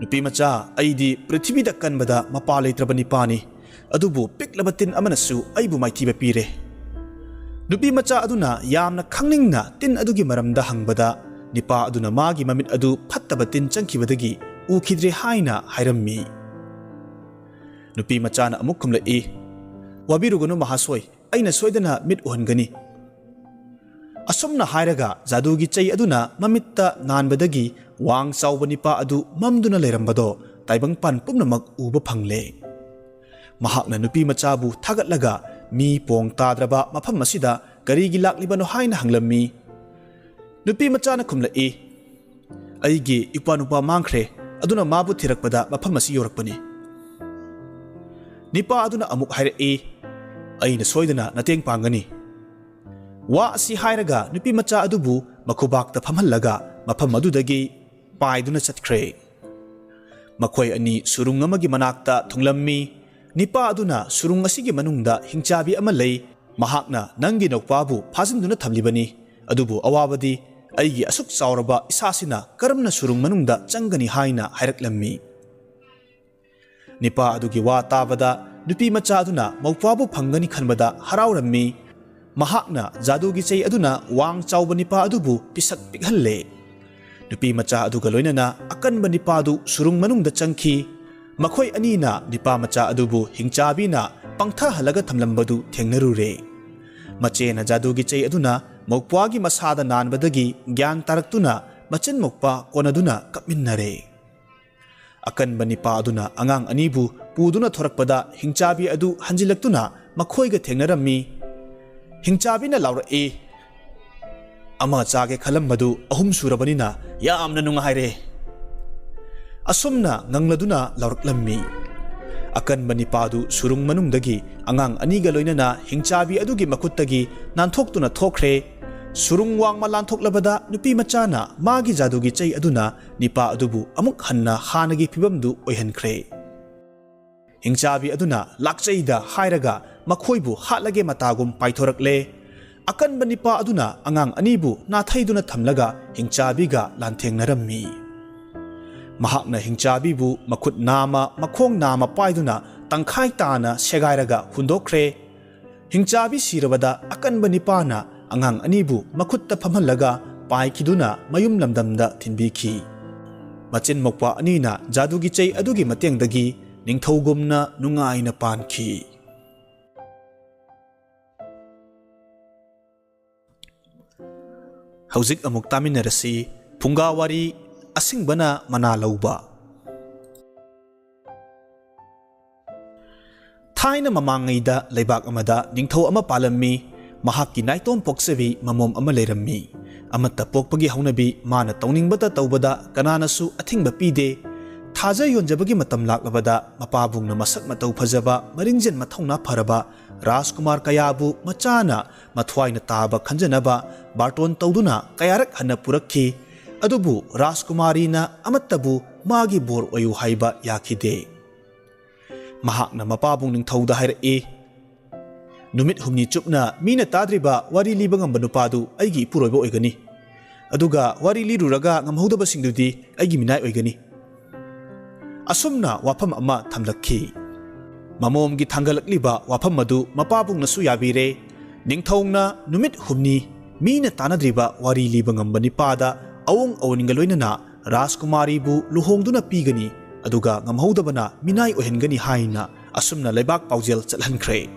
"ꯅꯨꯄꯤ ꯃꯆꯥ, ꯑꯩꯗꯤ ꯄ꯭ꯔꯤꯊꯤꯕꯤꯗ ꯀꯟꯕꯗ ꯃꯄꯥ ꯂꯩꯇ꯭ꯔꯕ ꯅꯤꯄꯥꯅꯤ, ꯑꯗꯨꯕꯨ ꯄꯤꯛꯂꯕ ꯇꯤꯟ ꯑꯃꯅꯁꯨ ꯑꯩꯕꯨ ꯃꯥꯏꯊꯤꯕ ꯄꯤꯔꯦ꯫" ꯅꯨꯄꯤ ꯃꯆꯥ ꯑꯗꯨꯅ ꯌꯥꯝꯅ ꯈꯪꯅꯤꯡꯅ ꯇꯤꯟ ꯑꯗꯨꯒꯤ ꯃꯔꯝꯗ ꯍꯪꯕꯗ, ꯅꯤꯄꯥ ꯑꯗꯨꯅ ꯃꯥꯒꯤ ꯃꯃꯤꯠ ꯑꯗꯨ ꯐꯠꯇꯕ ꯇꯤꯟ ꯆꯪꯈꯤꯕꯗꯒꯤ ꯎꯈꯤꯗ꯭ꯔꯦ ꯍꯥꯏꯅ ꯍꯥꯏꯔꯝꯃꯤ꯫ ꯅꯨꯄꯤ ꯃꯆꯥꯅ ꯑꯃꯨꯛ ꯈꯨꯝꯂꯛꯏ, "ꯋꯥꯕꯤꯔꯨꯒꯅꯨ ꯃꯍꯥꯁꯣꯏ, ꯑꯩꯅ ꯁꯣꯏꯗꯅ ꯃꯤꯠ ꯎꯍꯟꯒꯅꯤ꯫" ꯑꯁꯨꯝꯅ ꯍꯥꯏꯔꯒ ꯖꯥꯗꯨꯒꯤ ꯆꯩ ꯑꯗꯨꯅ ꯃꯃꯤꯠꯇ ꯅꯥꯟꯕꯗꯒꯤ ꯋꯥꯡ ꯆꯥꯎꯕ ꯅꯤꯄꯥ ꯑꯗꯨ ꯃꯝꯗꯨꯅ ꯂꯩꯔꯝꯕꯗꯣ ꯇꯥꯏꯕꯪꯄꯥꯟ ꯄꯨꯝꯅꯃꯛ ꯎꯕ ꯐꯪꯂꯦ꯫ ꯃꯍꯥꯛꯅ ꯅꯨꯄꯤ ꯃꯆꯥꯕꯨ ꯊꯥꯒꯠꯂꯒ ꯃꯤ ꯄꯣꯡ ꯇꯥꯗ꯭ꯔꯕ ꯃꯐꯝ ꯑꯁꯤꯗ ꯀꯔꯤꯒꯤ ꯂꯥꯛꯂꯤꯕꯅꯣ ꯍꯥꯏꯅ ꯍꯪꯂꯝꯃꯤ꯫ ꯅꯨꯄꯤ ꯃꯆꯥꯅ ꯈꯨꯝꯂꯛꯏ, "ꯑꯩꯒꯤ ꯏꯄ꯭ꯋꯥ ꯅꯨꯄꯥ ꯃꯥꯡꯈ꯭ꯔꯦ, ꯑꯗꯨꯅ ꯃꯥꯕꯨ ꯊꯤꯔꯛꯄꯗ ꯃꯐꯝ ꯑꯁꯤ ꯌꯧꯔꯛꯄꯅꯤ꯫" ꯅꯤꯄꯥ ꯑꯗꯨꯅ ꯑꯃꯨꯛ ꯍꯥꯏꯔꯛꯏ, "ꯑꯩꯅ ꯁꯣꯏꯗꯅ ꯅꯇꯦꯡ ꯄꯥꯡꯒꯅꯤ꯫" ꯋꯥ ꯑꯁꯤ ꯍꯥꯏꯔꯒ ꯅꯨꯄꯤ ꯃꯆꯥ ꯑꯗꯨꯕꯨ ꯃꯈꯨꯕꯥꯛꯇ ꯐꯝꯍꯜꯂꯒ ꯃꯐꯝ ꯑꯗꯨꯗꯒꯤ ꯄꯥꯏꯗꯨꯅ ꯆꯠꯈ꯭ꯔꯦ꯫ ꯃꯈꯣꯏ ꯑꯅꯤ ꯁꯨꯔꯨꯡ ꯑꯃꯒꯤ ꯃꯅꯥꯛꯇ ꯊꯨꯡꯂꯝꯃꯤ꯫ ꯅꯤꯄꯥ ꯑꯗꯨꯅ, "ꯁꯨꯔꯨꯡ ꯑꯁꯤꯒꯤ ꯃꯅꯨꯡꯗ ꯍꯤꯡꯆꯥꯕꯤ ꯑꯃ ꯂꯩ, ꯃꯍꯥꯛꯅ ꯅꯪꯒꯤ ꯅꯧꯄꯥꯕꯨ ꯐꯥꯖꯤꯟꯗꯨꯅ ꯊꯝꯂꯤꯕꯅꯤ, ꯑꯗꯨꯕꯨ ꯑꯋꯥꯕꯗꯤ ꯑꯩꯒꯤ ꯑꯁꯨꯛ ꯆꯥꯎꯔꯕ ꯏꯁꯥꯁꯤꯅ ꯀꯔꯝꯅ ꯁꯨꯔꯨꯡ ꯃꯅꯨꯡꯗ ꯆꯪꯒꯅꯤ?" ꯍꯥꯏꯅ ꯍꯥꯏꯔꯛꯂꯝꯃꯤ꯫ ꯅꯤꯄꯥ ꯑꯗꯨꯒꯤ ꯋꯥ ꯇꯥꯕꯗ ꯅꯨꯄꯤ ꯃꯆꯥ ꯑꯗꯨꯅ ꯃꯧꯄ꯭ꯋꯥꯕꯨ ꯐꯪꯒꯅꯤ ꯈꯟꯕꯗ ꯍꯔꯥꯎꯔꯝꯃꯤ꯫ ꯃꯍꯥꯛꯅ ꯖꯥꯗꯨꯒꯤ ꯆꯩ ꯑꯗꯨꯅ ꯋꯥꯡ ꯆꯥꯎꯕ ꯅꯤꯄꯥ ꯑꯗꯨꯕꯨ ꯄꯤꯁꯛ ꯄꯤꯛꯍꯜꯂꯦ꯫ ꯅꯨꯄꯤ ꯃꯆꯥ ꯑꯗꯨꯒ ꯂꯣꯏꯅꯅ ꯑꯀꯟꯕ ꯅꯤꯄꯥ ꯑꯗꯨ ꯁꯨꯔꯨꯡ ꯃꯅꯨꯡꯗ ꯆꯪꯈꯤ꯫ ꯃꯈꯣꯏ ꯑꯅꯤꯅ ꯅꯤꯄꯥ ꯃꯆꯥ ꯑꯗꯨꯕꯨ ꯍꯤꯡꯆꯥꯕꯤꯅ ꯄꯪꯊꯍꯜꯂꯒ ꯊꯝꯂꯝꯕꯗꯨ ꯊꯦꯡꯅꯔꯨꯔꯦ꯫ ꯃꯆꯦꯅ ꯖꯥꯗꯨꯒꯤ ꯆꯩ ꯑꯗꯨꯅ ꯃꯧꯄ꯭ꯋꯥꯒꯤ ꯃꯁꯥꯗ ꯅꯥꯟꯕꯗꯒꯤ ꯒ꯭ꯌꯥꯟ ꯇꯥꯔꯛꯇꯨꯅ ꯃꯆꯤꯟ ꯃꯧꯄ꯭ꯋꯥ ꯀꯣꯟꯅꯗꯨꯅ ꯀꯞꯃꯤꯟꯅꯔꯦ꯫ ꯑꯀꯟꯕ ꯅꯤꯄꯥ ꯑꯗꯨꯅ ꯑꯉꯥꯡ ꯑꯅꯤꯕꯨ ꯄꯨꯗꯨꯅ ꯊꯣꯔꯛꯄꯗ ꯍꯤꯡꯆꯥꯕꯤ ꯑꯗꯨ ꯍꯟꯖꯤꯜꯂꯛꯇꯨꯅ ꯃꯈꯣꯏꯒ ꯊꯦꯡꯅꯔꯝꯃꯤ꯫ ꯍꯤꯡꯆꯥꯕꯤꯅ ꯂꯥꯎꯔꯛꯏ, "ꯑꯃ ꯆꯥꯒꯦ ꯈꯜꯂꯝꯕꯗꯨ ꯑꯍꯨꯝ ꯁꯨꯔꯕꯅꯤꯅ ꯌꯥꯝꯅ ꯅꯨꯡꯉꯥꯏꯔꯦ"꯫ ꯑꯁꯨꯝꯅ ꯉꯪꯂꯗꯨꯅ ꯂꯥꯎꯔꯛꯂꯝꯃꯤ꯫ ꯑꯀꯟꯕ ꯅꯤꯄꯥꯗꯨ ꯁꯨꯔꯨꯡ ꯃꯅꯨꯡꯗꯒꯤ ꯑꯉꯥꯡ ꯑꯅꯤꯒ ꯂꯣꯏꯅꯅ ꯍꯤꯡꯆꯥꯕꯤ ꯑꯗꯨꯒꯤ ꯃꯈꯨꯠꯇꯒꯤ ꯅꯥꯟꯊꯣꯛꯇꯨꯅ ꯊꯣꯛꯈ꯭ꯔꯦ꯫ ꯁꯨꯔꯨꯡ ꯋꯥꯡꯃ ꯂꯥꯟꯊꯣꯛꯂꯕꯗ ꯅꯨꯄꯤ ꯃꯆꯥꯅ ꯃꯥꯒꯤ ꯖꯥꯗꯨꯒꯤ ꯆꯩ ꯑꯗꯨꯅ ꯅꯤꯄꯥ ꯑꯗꯨꯕꯨ ꯑꯃꯨꯛ ꯍꯟꯅ ꯍꯥꯟꯅꯒꯤ ꯐꯤꯕꯝꯗꯨ ꯑꯣꯏꯍꯟꯈ꯭ꯔꯦ꯫ ꯍꯤꯡꯆꯥꯕꯤ ꯑꯗꯨꯅ ꯂꯥꯛꯆꯩꯗ ꯍꯥꯏꯔꯒ ꯃꯈꯣꯏꯕꯨ ꯍꯥꯠꯂꯒꯦ ꯃꯇꯥꯒꯨꯝ ꯄꯥꯏꯊꯣꯔꯛꯂꯦ꯫ ꯑꯀꯟꯕ ꯅꯤꯄꯥ ꯑꯗꯨꯅ ꯑꯉꯥꯡ ꯑꯅꯤꯕꯨ ꯅꯥꯊꯩꯗꯨꯅ ꯊꯝꯂꯒ ꯍꯤꯡꯆꯥꯕꯤꯒ ꯂꯥꯟꯊꯦꯡꯅꯔꯝꯃꯤ꯫ ꯃꯍꯥꯛꯅ ꯍꯤꯡꯆꯥꯕꯤꯕꯨ ꯃꯈꯨꯠ ꯅꯥꯝꯃ, ꯃꯈꯣꯡ ꯅꯥꯝꯃ ꯄꯥꯏꯗꯨꯅ ꯇꯪꯈꯥꯏ ꯇꯥꯅ ꯁꯦꯒꯥꯏꯔꯒ ꯍꯨꯟꯗꯣꯛꯈ꯭ꯔꯦ꯫ ꯍꯤꯡꯆꯥꯕꯤ ꯁꯤꯔꯕꯗ ꯑꯀꯟꯕ ꯅꯤꯄꯥꯅ ꯑꯉꯥꯡ ꯑꯅꯤꯕꯨ ꯃꯈꯨꯠꯇ ꯐꯝꯍꯜꯂꯒ ꯄꯥꯏꯈꯤꯗꯨꯅ ꯃꯌꯨꯝ ꯂꯝꯗꯝꯗ ꯊꯤꯟꯕꯤꯈꯤ꯫ ꯃꯆꯤꯟ ꯃꯧꯄ꯭ꯋꯥ ꯑꯅꯤꯅ ꯖꯥꯗꯨꯒꯤ ꯆꯩ ꯑꯗꯨꯒꯤ ꯃꯇꯦꯡꯗꯒꯤ ꯅꯤꯡꯊꯧꯒꯨꯝꯅ ꯅꯨꯡꯉꯥꯏꯅ ꯄꯥꯟꯈꯤ꯫ ꯍꯧꯖꯤꯛ ꯑꯃꯨꯛ ꯇꯥꯃꯤꯟꯅꯔꯁꯤ ꯐꯨꯡꯒꯥ ꯋꯥꯔꯤ, ꯑꯁꯤꯡꯕꯅ ꯃꯅꯥ ꯂꯧꯕ꯫ ꯊꯥꯏꯅ ꯃꯃꯥꯡꯉꯩꯗ ꯂꯩꯕꯥꯛ ꯑꯃꯗ ꯅꯤꯡꯊꯧ ꯑꯃ ꯄꯥꯜꯂꯝꯃꯤ꯫ ꯃꯍꯥꯛꯀꯤ ꯅꯥꯏꯇꯣꯝ ꯄꯣꯛꯆꯕꯤ ꯃꯃꯣꯝ ꯑꯃ ꯂꯩꯔꯝꯃꯤ꯫ ꯑꯃꯠꯇ ꯄꯣꯛꯄꯒꯤ ꯍꯧꯅꯕꯤ ꯃꯥꯅ ꯇꯧꯅꯤꯡꯕꯇ ꯇꯧꯕꯗ ꯀꯅꯥꯅꯁꯨ ꯑꯊꯤꯡꯕ ꯄꯤꯗꯦ꯫ ꯊꯥꯖ ꯌꯣꯟꯖꯕꯒꯤ ꯃꯇꯝ ꯂꯥꯛꯂꯕꯗ ꯃꯄꯥꯕꯨꯡꯅ ꯃꯁꯛ ꯃꯇꯧ ꯐꯖꯕ, ꯃꯔꯤꯡꯖꯦꯜ ꯃꯊꯧꯅꯥ ꯐꯔꯕ ꯔꯥꯖꯀꯨꯃꯥꯔ ꯀꯌꯥꯕꯨ ꯃꯆꯥꯅ ꯃꯊ꯭ꯋꯥꯏꯅ ꯇꯥꯕ ꯈꯟꯖꯅꯕ ꯕꯥꯔꯇꯣꯟ ꯇꯧꯗꯨꯅ ꯀꯌꯥꯔꯛ ꯍꯟꯅ ꯄꯨꯔꯛꯈꯤ꯫ ꯑꯗꯨꯕꯨ ꯔꯥꯖꯀꯨꯃꯥꯔꯤꯅ ꯑꯃꯠꯇꯕꯨ ꯃꯥꯒꯤ ꯕꯣꯔ ꯑꯣꯏꯌꯨ ꯍꯥꯏꯕ ꯌꯥꯈꯤꯗꯦ꯫ ꯃꯍꯥꯛꯅ ꯃꯄꯥꯕꯨꯡ ꯅꯤꯡꯊꯧꯗ ꯍꯥꯏꯔꯛꯏ, "ꯅꯨꯃꯤꯠ ꯍꯨꯝꯅꯤ ꯆꯨꯞꯅ ꯃꯤꯅ ꯇꯥꯗ꯭ꯔꯤꯕ ꯋꯥꯔꯤ ꯂꯤꯕ ꯉꯝꯕ ꯅꯨꯄꯥꯗꯨ ꯑꯩꯒꯤ ꯏꯄꯨꯔꯣꯏꯕ ꯑꯣꯏꯒꯅꯤ꯫ ꯑꯗꯨꯒ ꯋꯥꯔꯤ ꯂꯤꯔꯨꯔꯒ ꯉꯝꯍꯧꯗꯕꯁꯤꯡꯗꯨꯗꯤ ꯑꯩꯒꯤ ꯃꯤꯅꯥꯏ ꯑꯣꯏꯒꯅꯤ"꯫ ꯑꯁꯨꯝꯅ ꯋꯥꯐꯝ ꯑꯃ ꯊꯝꯂꯛꯈꯤ꯫ ꯃꯃꯣꯝꯒꯤ ꯊꯥꯡꯒꯠꯂꯛꯂꯤꯕ ꯋꯥꯐꯝ ꯑꯗꯨ ꯃꯄꯥꯕꯨꯡꯅꯁꯨ ꯌꯥꯕꯤꯔꯦ꯫ ꯅꯤꯡꯊꯧꯅ ꯅꯨꯃꯤꯠ ꯍꯨꯝꯅꯤ ꯃꯤꯅ ꯇꯥꯅꯗ꯭ꯔꯤꯕ ꯋꯥꯔꯤ ꯂꯤꯕ ꯉꯝꯕ ꯅꯤꯄꯥꯗ ꯑꯋꯣꯡ ꯑꯋꯣꯟꯒ ꯂꯣꯏꯅꯅ ꯔꯥꯖꯀꯨꯃꯥꯔꯤꯕꯨ ꯂꯨꯍꯣꯡꯗꯨꯅ ꯄꯤꯒꯅꯤ, ꯑꯗꯨꯒ ꯉꯝꯍꯧꯗꯕꯅ ꯃꯤꯅꯥꯏ ꯑꯣꯏꯍꯟꯒꯅꯤ ꯍꯥꯏꯅ ꯑꯁꯨꯝꯅ ꯂꯩꯕꯥꯛ ꯄꯥꯎꯖꯦꯜ ꯆꯠꯍꯟꯈ꯭ꯔꯦ꯫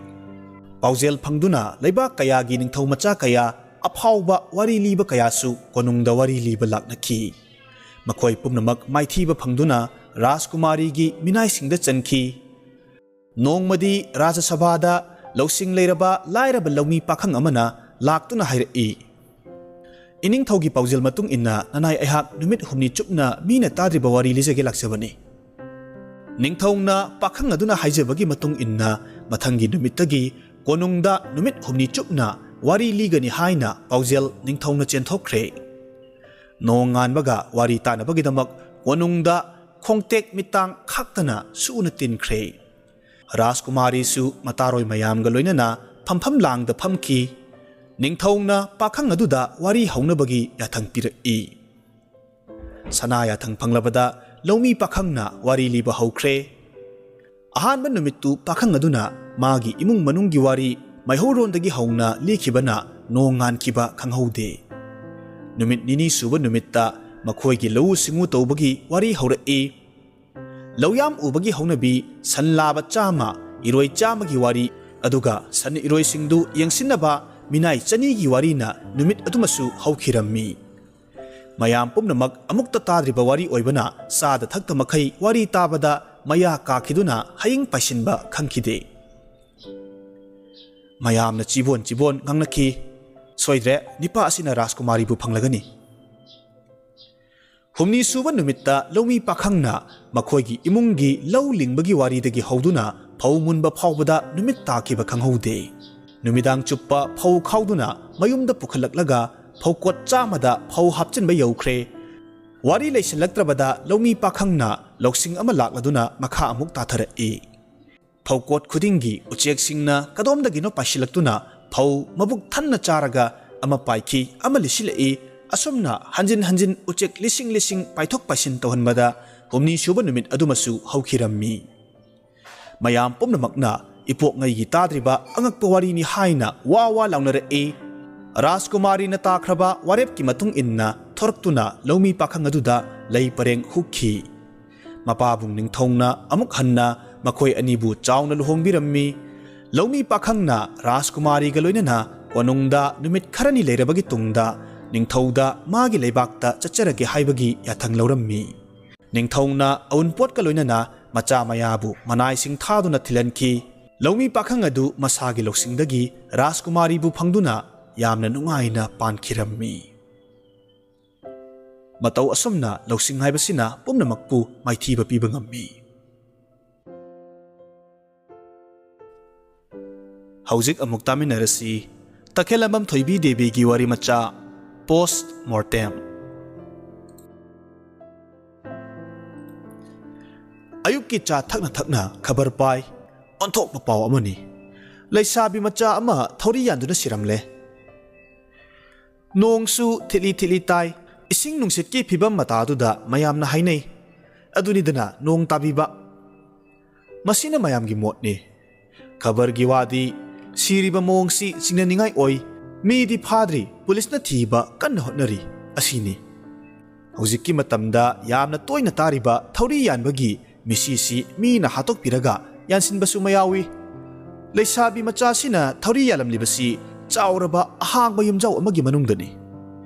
ꯄꯥꯎꯖꯦꯜ ꯐꯪꯗꯨꯅ ꯂꯩꯕꯥꯛ ꯀꯌꯥꯒꯤ ꯅꯤꯡꯊꯧ ꯃꯆꯥ ꯀꯌꯥ, ꯑꯐꯥꯎꯕ ꯋꯥꯔꯤ ꯂꯤꯕ ꯀꯌꯥꯁꯨ ꯀꯣꯅꯨꯡꯗ ꯋꯥꯔꯤ ꯂꯤꯕ ꯂꯥꯛꯅꯈꯤ꯫ ꯃꯈꯣꯏ ꯄꯨꯝꯅꯃꯛ ꯃꯥꯏꯊꯤꯕ ꯐꯪꯗꯨꯅ ꯔꯥꯖꯀꯨꯃꯥꯔꯤꯒꯤ ꯃꯤꯅꯥꯏꯁꯤꯡꯗ ꯆꯟꯈꯤ꯫ ꯅꯣꯡꯃꯗꯤ ꯔꯥꯖꯁꯚꯥꯗ ꯂꯧꯁꯤꯡ ꯂꯩꯔꯕ ꯂꯥꯏꯔꯕ ꯂꯧꯃꯤ ꯄꯥꯈꯪ ꯑꯃꯅ ꯂꯥꯛꯇꯨꯅ ꯍꯥꯏꯔꯛꯏ, "ꯏꯅꯤꯡꯊꯧꯒꯤ ꯄꯥꯎꯖꯦꯜ ꯃꯇꯨꯡ ꯏꯟꯅ ꯅꯅꯥꯏ ꯑꯩꯍꯥꯛ ꯅꯨꯃꯤꯠ ꯍꯨꯝꯅꯤ ꯆꯨꯞꯅ ꯃꯤꯅ ꯇꯥꯗ꯭ꯔꯤꯕ ꯋꯥꯔꯤ ꯂꯤꯖꯒꯦ ꯂꯥꯛꯆꯕꯅꯤ"꯫ ꯅꯤꯡꯊꯧꯅ ꯄꯥꯈꯪ ꯑꯗꯨꯅ ꯍꯥꯏꯖꯕꯒꯤ ꯃꯇꯨꯡ ꯏꯟꯅ ꯃꯊꯪꯒꯤ ꯅꯨꯃꯤꯠꯇꯒꯤ ꯀꯣꯅꯨꯡꯗ ꯅꯨꯃꯤꯠ ꯍꯨꯝꯅꯤ ꯆꯨꯞꯅ ꯋꯥꯔꯤ ꯂꯤꯒꯅꯤ ꯍꯥꯏꯅ ꯄꯥꯎꯖꯦꯜ ꯅꯤꯡꯊꯧꯅ ꯆꯦꯟꯊꯣꯛꯈ꯭ꯔꯦ꯫ ꯅꯣꯡꯉꯥꯟꯕꯒ ꯋꯥꯔꯤ ꯇꯥꯅꯕꯒꯤꯗꯃꯛ ꯀꯣꯅꯨꯡꯗ ꯈꯣꯡꯇꯦꯛ ꯃꯤꯠꯇꯥꯡ ꯈꯥꯛꯇꯅ ꯁꯨꯅ ꯇꯤꯟꯈ꯭ꯔꯦ꯫ ꯔꯥꯖꯀꯨꯃꯥꯔꯤꯁꯨ ꯃꯇꯥꯔꯣꯏ ꯃꯌꯥꯝꯒ ꯂꯣꯏꯅꯅ ꯐꯝꯐꯝ ꯂꯥꯡꯗ ꯐꯝꯈꯤ꯫ ꯅꯤꯡꯊꯧꯅ ꯄꯥꯈꯪ ꯑꯗꯨꯗ ꯋꯥꯔꯤ ꯍꯧꯅꯕꯒꯤ ꯌꯥꯊꯪ ꯄꯤꯔꯛꯏ꯫ ꯁꯅꯥ ꯌꯥꯊꯪ ꯐꯪꯂꯕꯗ ꯂꯧꯃꯤ ꯄꯥꯈꯪꯅ ꯋꯥꯔꯤ ꯂꯤꯕ ꯍꯧꯈ꯭ꯔꯦ꯫ ꯑꯍꯥꯟꯕ ꯅꯨꯃꯤꯠꯇꯨ ꯄꯥꯈꯪ ꯑꯗꯨꯅ ꯃꯥꯒꯤ ꯏꯃꯨꯡ ꯃꯅꯨꯡꯒꯤ ꯋꯥꯔꯤ ꯃꯩꯍꯧꯔꯣꯟꯗꯒꯤ ꯍꯧꯅ ꯂꯤꯈꯤꯕꯅ ꯅꯣꯡ ꯉꯥꯟꯈꯤꯕ ꯈꯪꯍꯧꯗꯦ꯫ ꯅꯨꯃꯤꯠ ꯅꯤꯅꯤ ꯁꯨꯕ ꯅꯨꯃꯤꯠꯇ ꯃꯈꯣꯏꯒꯤ ꯂꯧꯎ ꯁꯤꯡꯎ ꯇꯧꯕꯒꯤ ꯋꯥꯔꯤ ꯍꯧꯔꯛꯏ꯫ ꯂꯧꯌꯥꯝ ꯎꯕꯒꯤ ꯍꯧꯅꯕꯤ, ꯁꯟ ꯂꯥꯕ ꯆꯥꯝꯃ, ꯏꯔꯣꯏ ꯆꯥꯝꯃꯒꯤ ꯋꯥꯔꯤ, ꯑꯗꯨꯒ ꯁꯟ ꯏꯔꯣꯏꯁꯤꯡꯗꯨ ꯌꯦꯡꯁꯤꯟꯅꯕ ꯃꯤꯅꯥꯏ ꯆꯅꯤꯒꯤ ꯋꯥꯔꯤꯅ ꯅꯨꯃꯤꯠ ꯑꯗꯨꯃꯁꯨ ꯍꯧꯈꯤꯔꯝꯃꯤ꯫ ꯃꯌꯥꯝ ꯄꯨꯝꯅꯃꯛ ꯑꯃꯨꯛꯇ ꯇꯥꯗ꯭ꯔꯤꯕ ꯋꯥꯔꯤ ꯑꯣꯏꯕꯅ ꯆꯥꯗ ꯊꯛꯇ ꯃꯈꯩ ꯋꯥꯔꯤ ꯇꯥꯕꯗ ꯃꯌꯥ ꯀꯥꯈꯤꯗꯨꯅ ꯍꯌꯤꯡ ꯄꯥꯏꯁꯤꯟꯕ ꯈꯪꯈꯤꯗꯦ꯫ ꯃꯌꯥꯝꯅ ꯆꯤꯕꯣꯟ ꯆꯤꯕꯣꯟ ꯉꯥꯡꯅꯈꯤ꯫ "ꯁꯣꯏꯗ꯭ꯔꯦ, ꯅꯤꯄꯥ ꯑꯁꯤꯅ ꯔꯥꯖꯀꯨꯃꯥꯔꯤꯕꯨ ꯐꯪꯂꯒꯅꯤ"꯫ ꯍꯨꯝꯅꯤ ꯁꯨꯕ ꯅꯨꯃꯤꯠꯇ ꯂꯧꯃꯤ ꯄꯥꯈꯪꯅ ꯃꯈꯣꯏꯒꯤ ꯏꯃꯨꯡꯒꯤ ꯂꯧ ꯂꯤꯡꯕꯒꯤ ꯋꯥꯔꯤꯗꯒꯤ ꯍꯧꯗꯨꯅ ꯐꯧ ꯃꯨꯟꯕ ꯐꯥꯎꯕꯗ ꯅꯨꯃꯤꯠ ꯇꯥꯈꯤꯕ ꯈꯪꯍꯧꯗꯦ꯫ ꯅꯨꯃꯤꯗꯥꯡ ꯆꯨꯞꯄ ꯐꯧ ꯈꯥꯎꯗꯨꯅ ꯃꯌꯨꯝꯗ ꯄꯨꯈꯠꯂꯛꯂꯒ ꯐꯧꯀꯣꯠ ꯆꯥꯝꯃꯗ ꯐꯧ ꯍꯥꯞꯆꯤꯟꯕ ꯌꯧꯈ꯭ꯔꯦ꯫ ꯋꯥꯔꯤ ꯂꯩꯁꯤꯜꯂꯛꯇ꯭ꯔꯕꯗ ꯂꯧꯃꯤ ꯄꯥꯈꯪꯅ ꯂꯧꯁꯤꯡ ꯑꯃ ꯂꯥꯛꯂꯗꯨꯅ ꯃꯈꯥ ꯑꯃꯨꯛ ꯇꯥꯊꯔꯛꯏ꯫ ꯐꯧꯀꯣꯠ ꯈꯨꯗꯤꯡꯒꯤ ꯎꯆꯦꯛꯁꯤꯡꯅ ꯀꯗꯣꯝꯗꯒꯤꯅꯣ ꯄꯥꯏꯁꯤꯜꯂꯛꯇꯨꯅ ꯐꯧ ꯃꯕꯨꯛ ꯊꯟꯅ ꯆꯥꯔꯒ ꯑꯃ ꯄꯥꯏꯈꯤ, ꯑꯃ ꯂꯤꯁꯤꯜꯂꯛꯏ꯫ ꯑꯁꯨꯝꯅ ꯍꯟꯖꯤꯟ ꯍꯟꯖꯤꯟ ꯎꯆꯦꯛ ꯂꯤꯁꯤꯡ ꯂꯤꯁꯤꯡ ꯄꯥꯏꯊꯣꯛ ꯄꯥꯏꯁꯤꯟ ꯇꯧꯍꯟꯕꯗ ꯍꯨꯝꯅꯤ ꯁꯨꯕ ꯅꯨꯃꯤꯠ ꯑꯗꯨꯃꯁꯨ ꯍꯧꯈꯤꯔꯝꯃꯤ꯫ ꯃꯌꯥꯝ ꯄꯨꯝꯅꯃꯛꯅ ꯏꯄꯣꯛꯉꯩꯒꯤ ꯇꯥꯗ꯭ꯔꯤꯕ ꯑꯉꯛꯄ ꯋꯥꯔꯤꯅꯤ ꯍꯥꯏꯅ ꯋꯥ ꯋꯥ ꯂꯥꯎꯅꯔꯛꯏ꯫ ꯔꯥꯖꯀꯨꯃꯥꯔꯤꯅ ꯇꯥꯈ꯭ꯔꯕ ꯋꯥꯔꯦꯞꯀꯤ ꯃꯇꯨꯡ ꯏꯟꯅ ꯊꯣꯔꯛꯇꯨꯅ ꯂꯧꯃꯤ ꯄꯥꯈꯪ ꯑꯗꯨꯗ ꯂꯩ ꯄꯔꯦꯡ ꯍꯨꯛꯈꯤ꯫ ꯃꯄꯥꯕꯨꯡ ꯅꯤꯡꯊꯧꯅ ꯑꯃꯨꯛ ꯍꯟꯅ ꯃꯈꯣꯏ ꯑꯅꯤꯕꯨ ꯆꯥꯎꯅ ꯂꯨꯍꯣꯡꯕꯤꯔꯝꯃꯤ꯫ ꯂꯧꯃꯤ ꯄꯥꯈꯪꯅ ꯔꯥꯖꯀꯨꯃꯥꯔꯤꯒ ꯂꯣꯏꯅꯅ ꯀꯣꯅꯨꯡꯗ ꯅꯨꯃꯤꯠ ꯈꯔꯅꯤ ꯂꯩꯔꯕꯒꯤ ꯇꯨꯡꯗ ꯅꯤꯡꯊꯧꯗ ꯃꯥꯒꯤ ꯂꯩꯕꯥꯛꯇ ꯆꯠꯆꯔꯒꯦ ꯍꯥꯏꯕꯒꯤ ꯌꯥꯊꯪ ꯂꯧꯔꯝꯃꯤ꯫ ꯅꯤꯡꯊꯧꯅ ꯑꯎꯟꯄꯣꯠꯀ ꯂꯣꯏꯅꯅ ꯃꯆꯥ ꯃꯌꯥꯕꯨ ꯃꯅꯥꯏꯁꯤꯡ ꯊꯥꯗꯨꯅ ꯊꯤꯜꯍꯟꯈꯤ꯫ ꯂꯧꯃꯤ ꯄꯥꯈꯪ ꯑꯗꯨ ꯃꯁꯥꯒꯤ ꯂꯧꯁꯤꯡꯗꯒꯤ ꯔꯥꯖꯀꯨꯃꯥꯔꯤꯕꯨ ꯐꯪꯗꯨꯅ ꯌꯥꯝꯅ ꯅꯨꯡꯉꯥꯏꯅ ꯄꯥꯟꯈꯤꯔꯝꯃꯤ꯫ ꯃꯇꯧ ꯑꯁꯨꯝꯅ ꯂꯧꯁꯤꯡ ꯍꯥꯏꯕꯁꯤꯅ ꯄꯨꯝꯅꯃꯛꯄꯨ ꯃꯥꯏꯊꯤꯕ ꯄꯤꯕ ꯉꯝꯃꯤ꯫ ꯍꯧꯖꯤꯛ ꯑꯃꯨꯛ ꯇꯥꯃꯤꯟꯅꯔꯁꯤ ꯇꯈꯦꯂꯝꯕꯝ ꯊꯣꯏꯕꯤ ꯗꯦꯕꯤꯒꯤ ꯋꯥꯔꯤ ꯃꯆꯥ, Post Mortem꯫ ꯑꯌꯨꯛꯀꯤ ꯆꯥ ꯊꯛꯅ ꯊꯛꯅ ꯈꯕꯔ ꯄꯥꯏ꯫ ꯑꯣꯟꯊꯣꯛꯄ ꯄꯥꯎ ꯑꯃꯅꯤ꯫ ꯂꯩꯁꯥꯕꯤ ꯃꯆꯥ ꯑꯃ ꯊꯧꯔꯤ ꯌꯥꯟꯗꯨꯅ ꯁꯤꯔꯝꯂꯦ꯫ ꯅꯣꯡꯁꯨ ꯊꯤꯠꯂꯤ ꯊꯤꯠꯂꯤ ꯇꯥꯏ꯫ ꯏꯁꯤꯡ ꯅꯨꯡꯁꯤꯠꯀꯤ ꯐꯤꯕꯝ ꯃꯇꯥꯗꯨꯗ ꯃꯌꯥꯝꯅ ꯍꯥꯏꯅꯩ, "ꯑꯗꯨꯅꯤꯗꯅ ꯅꯣꯡ ꯇꯥꯕꯤꯕ"꯫ ꯃꯁꯤꯅ ꯃꯌꯥꯝꯒꯤ ꯃꯣꯠꯅꯤ꯫ ꯈꯕꯔꯒꯤ ꯋꯥꯗꯤ ꯁꯤꯔꯤꯕ ꯃꯑꯣꯡꯁꯤ ꯆꯤꯡꯅꯅꯤꯡꯉꯥꯏ ꯑꯣꯏ꯫ ꯃꯤꯗꯤ ꯐꯥꯗ꯭ꯔꯤ, ꯄꯨꯂꯤꯁꯅ ꯊꯤꯕ ꯀꯟꯅ ꯍꯣꯠꯅꯔꯤ ꯑꯁꯤꯅꯤ꯫ ꯍꯧꯖꯤꯛꯀꯤ ꯃꯇꯝꯗ ꯌꯥꯝꯅ ꯇꯣꯏꯅ ꯇꯥꯔꯤꯕ ꯊꯧꯔꯤ ꯌꯥꯟꯕꯒꯤ ꯃꯤꯁꯤꯁꯤ ꯃꯤꯅ ꯍꯥꯠꯇꯣꯛꯄꯤꯔꯒ ꯌꯥꯟꯁꯤꯟꯕꯁꯨ ꯃꯌꯥꯎꯏ꯫ ꯂꯩꯁꯥꯕꯤ ꯃꯆꯥꯁꯤꯅ ꯊꯧꯔꯤ ꯌꯥꯜꯂꯝꯂꯤꯕꯁꯤ ꯆꯥꯎꯔꯕ ꯑꯍꯥꯡꯕ ꯌꯨꯝꯖꯥꯎ ꯑꯃꯒꯤ ꯃꯅꯨꯡꯗꯅꯤ꯫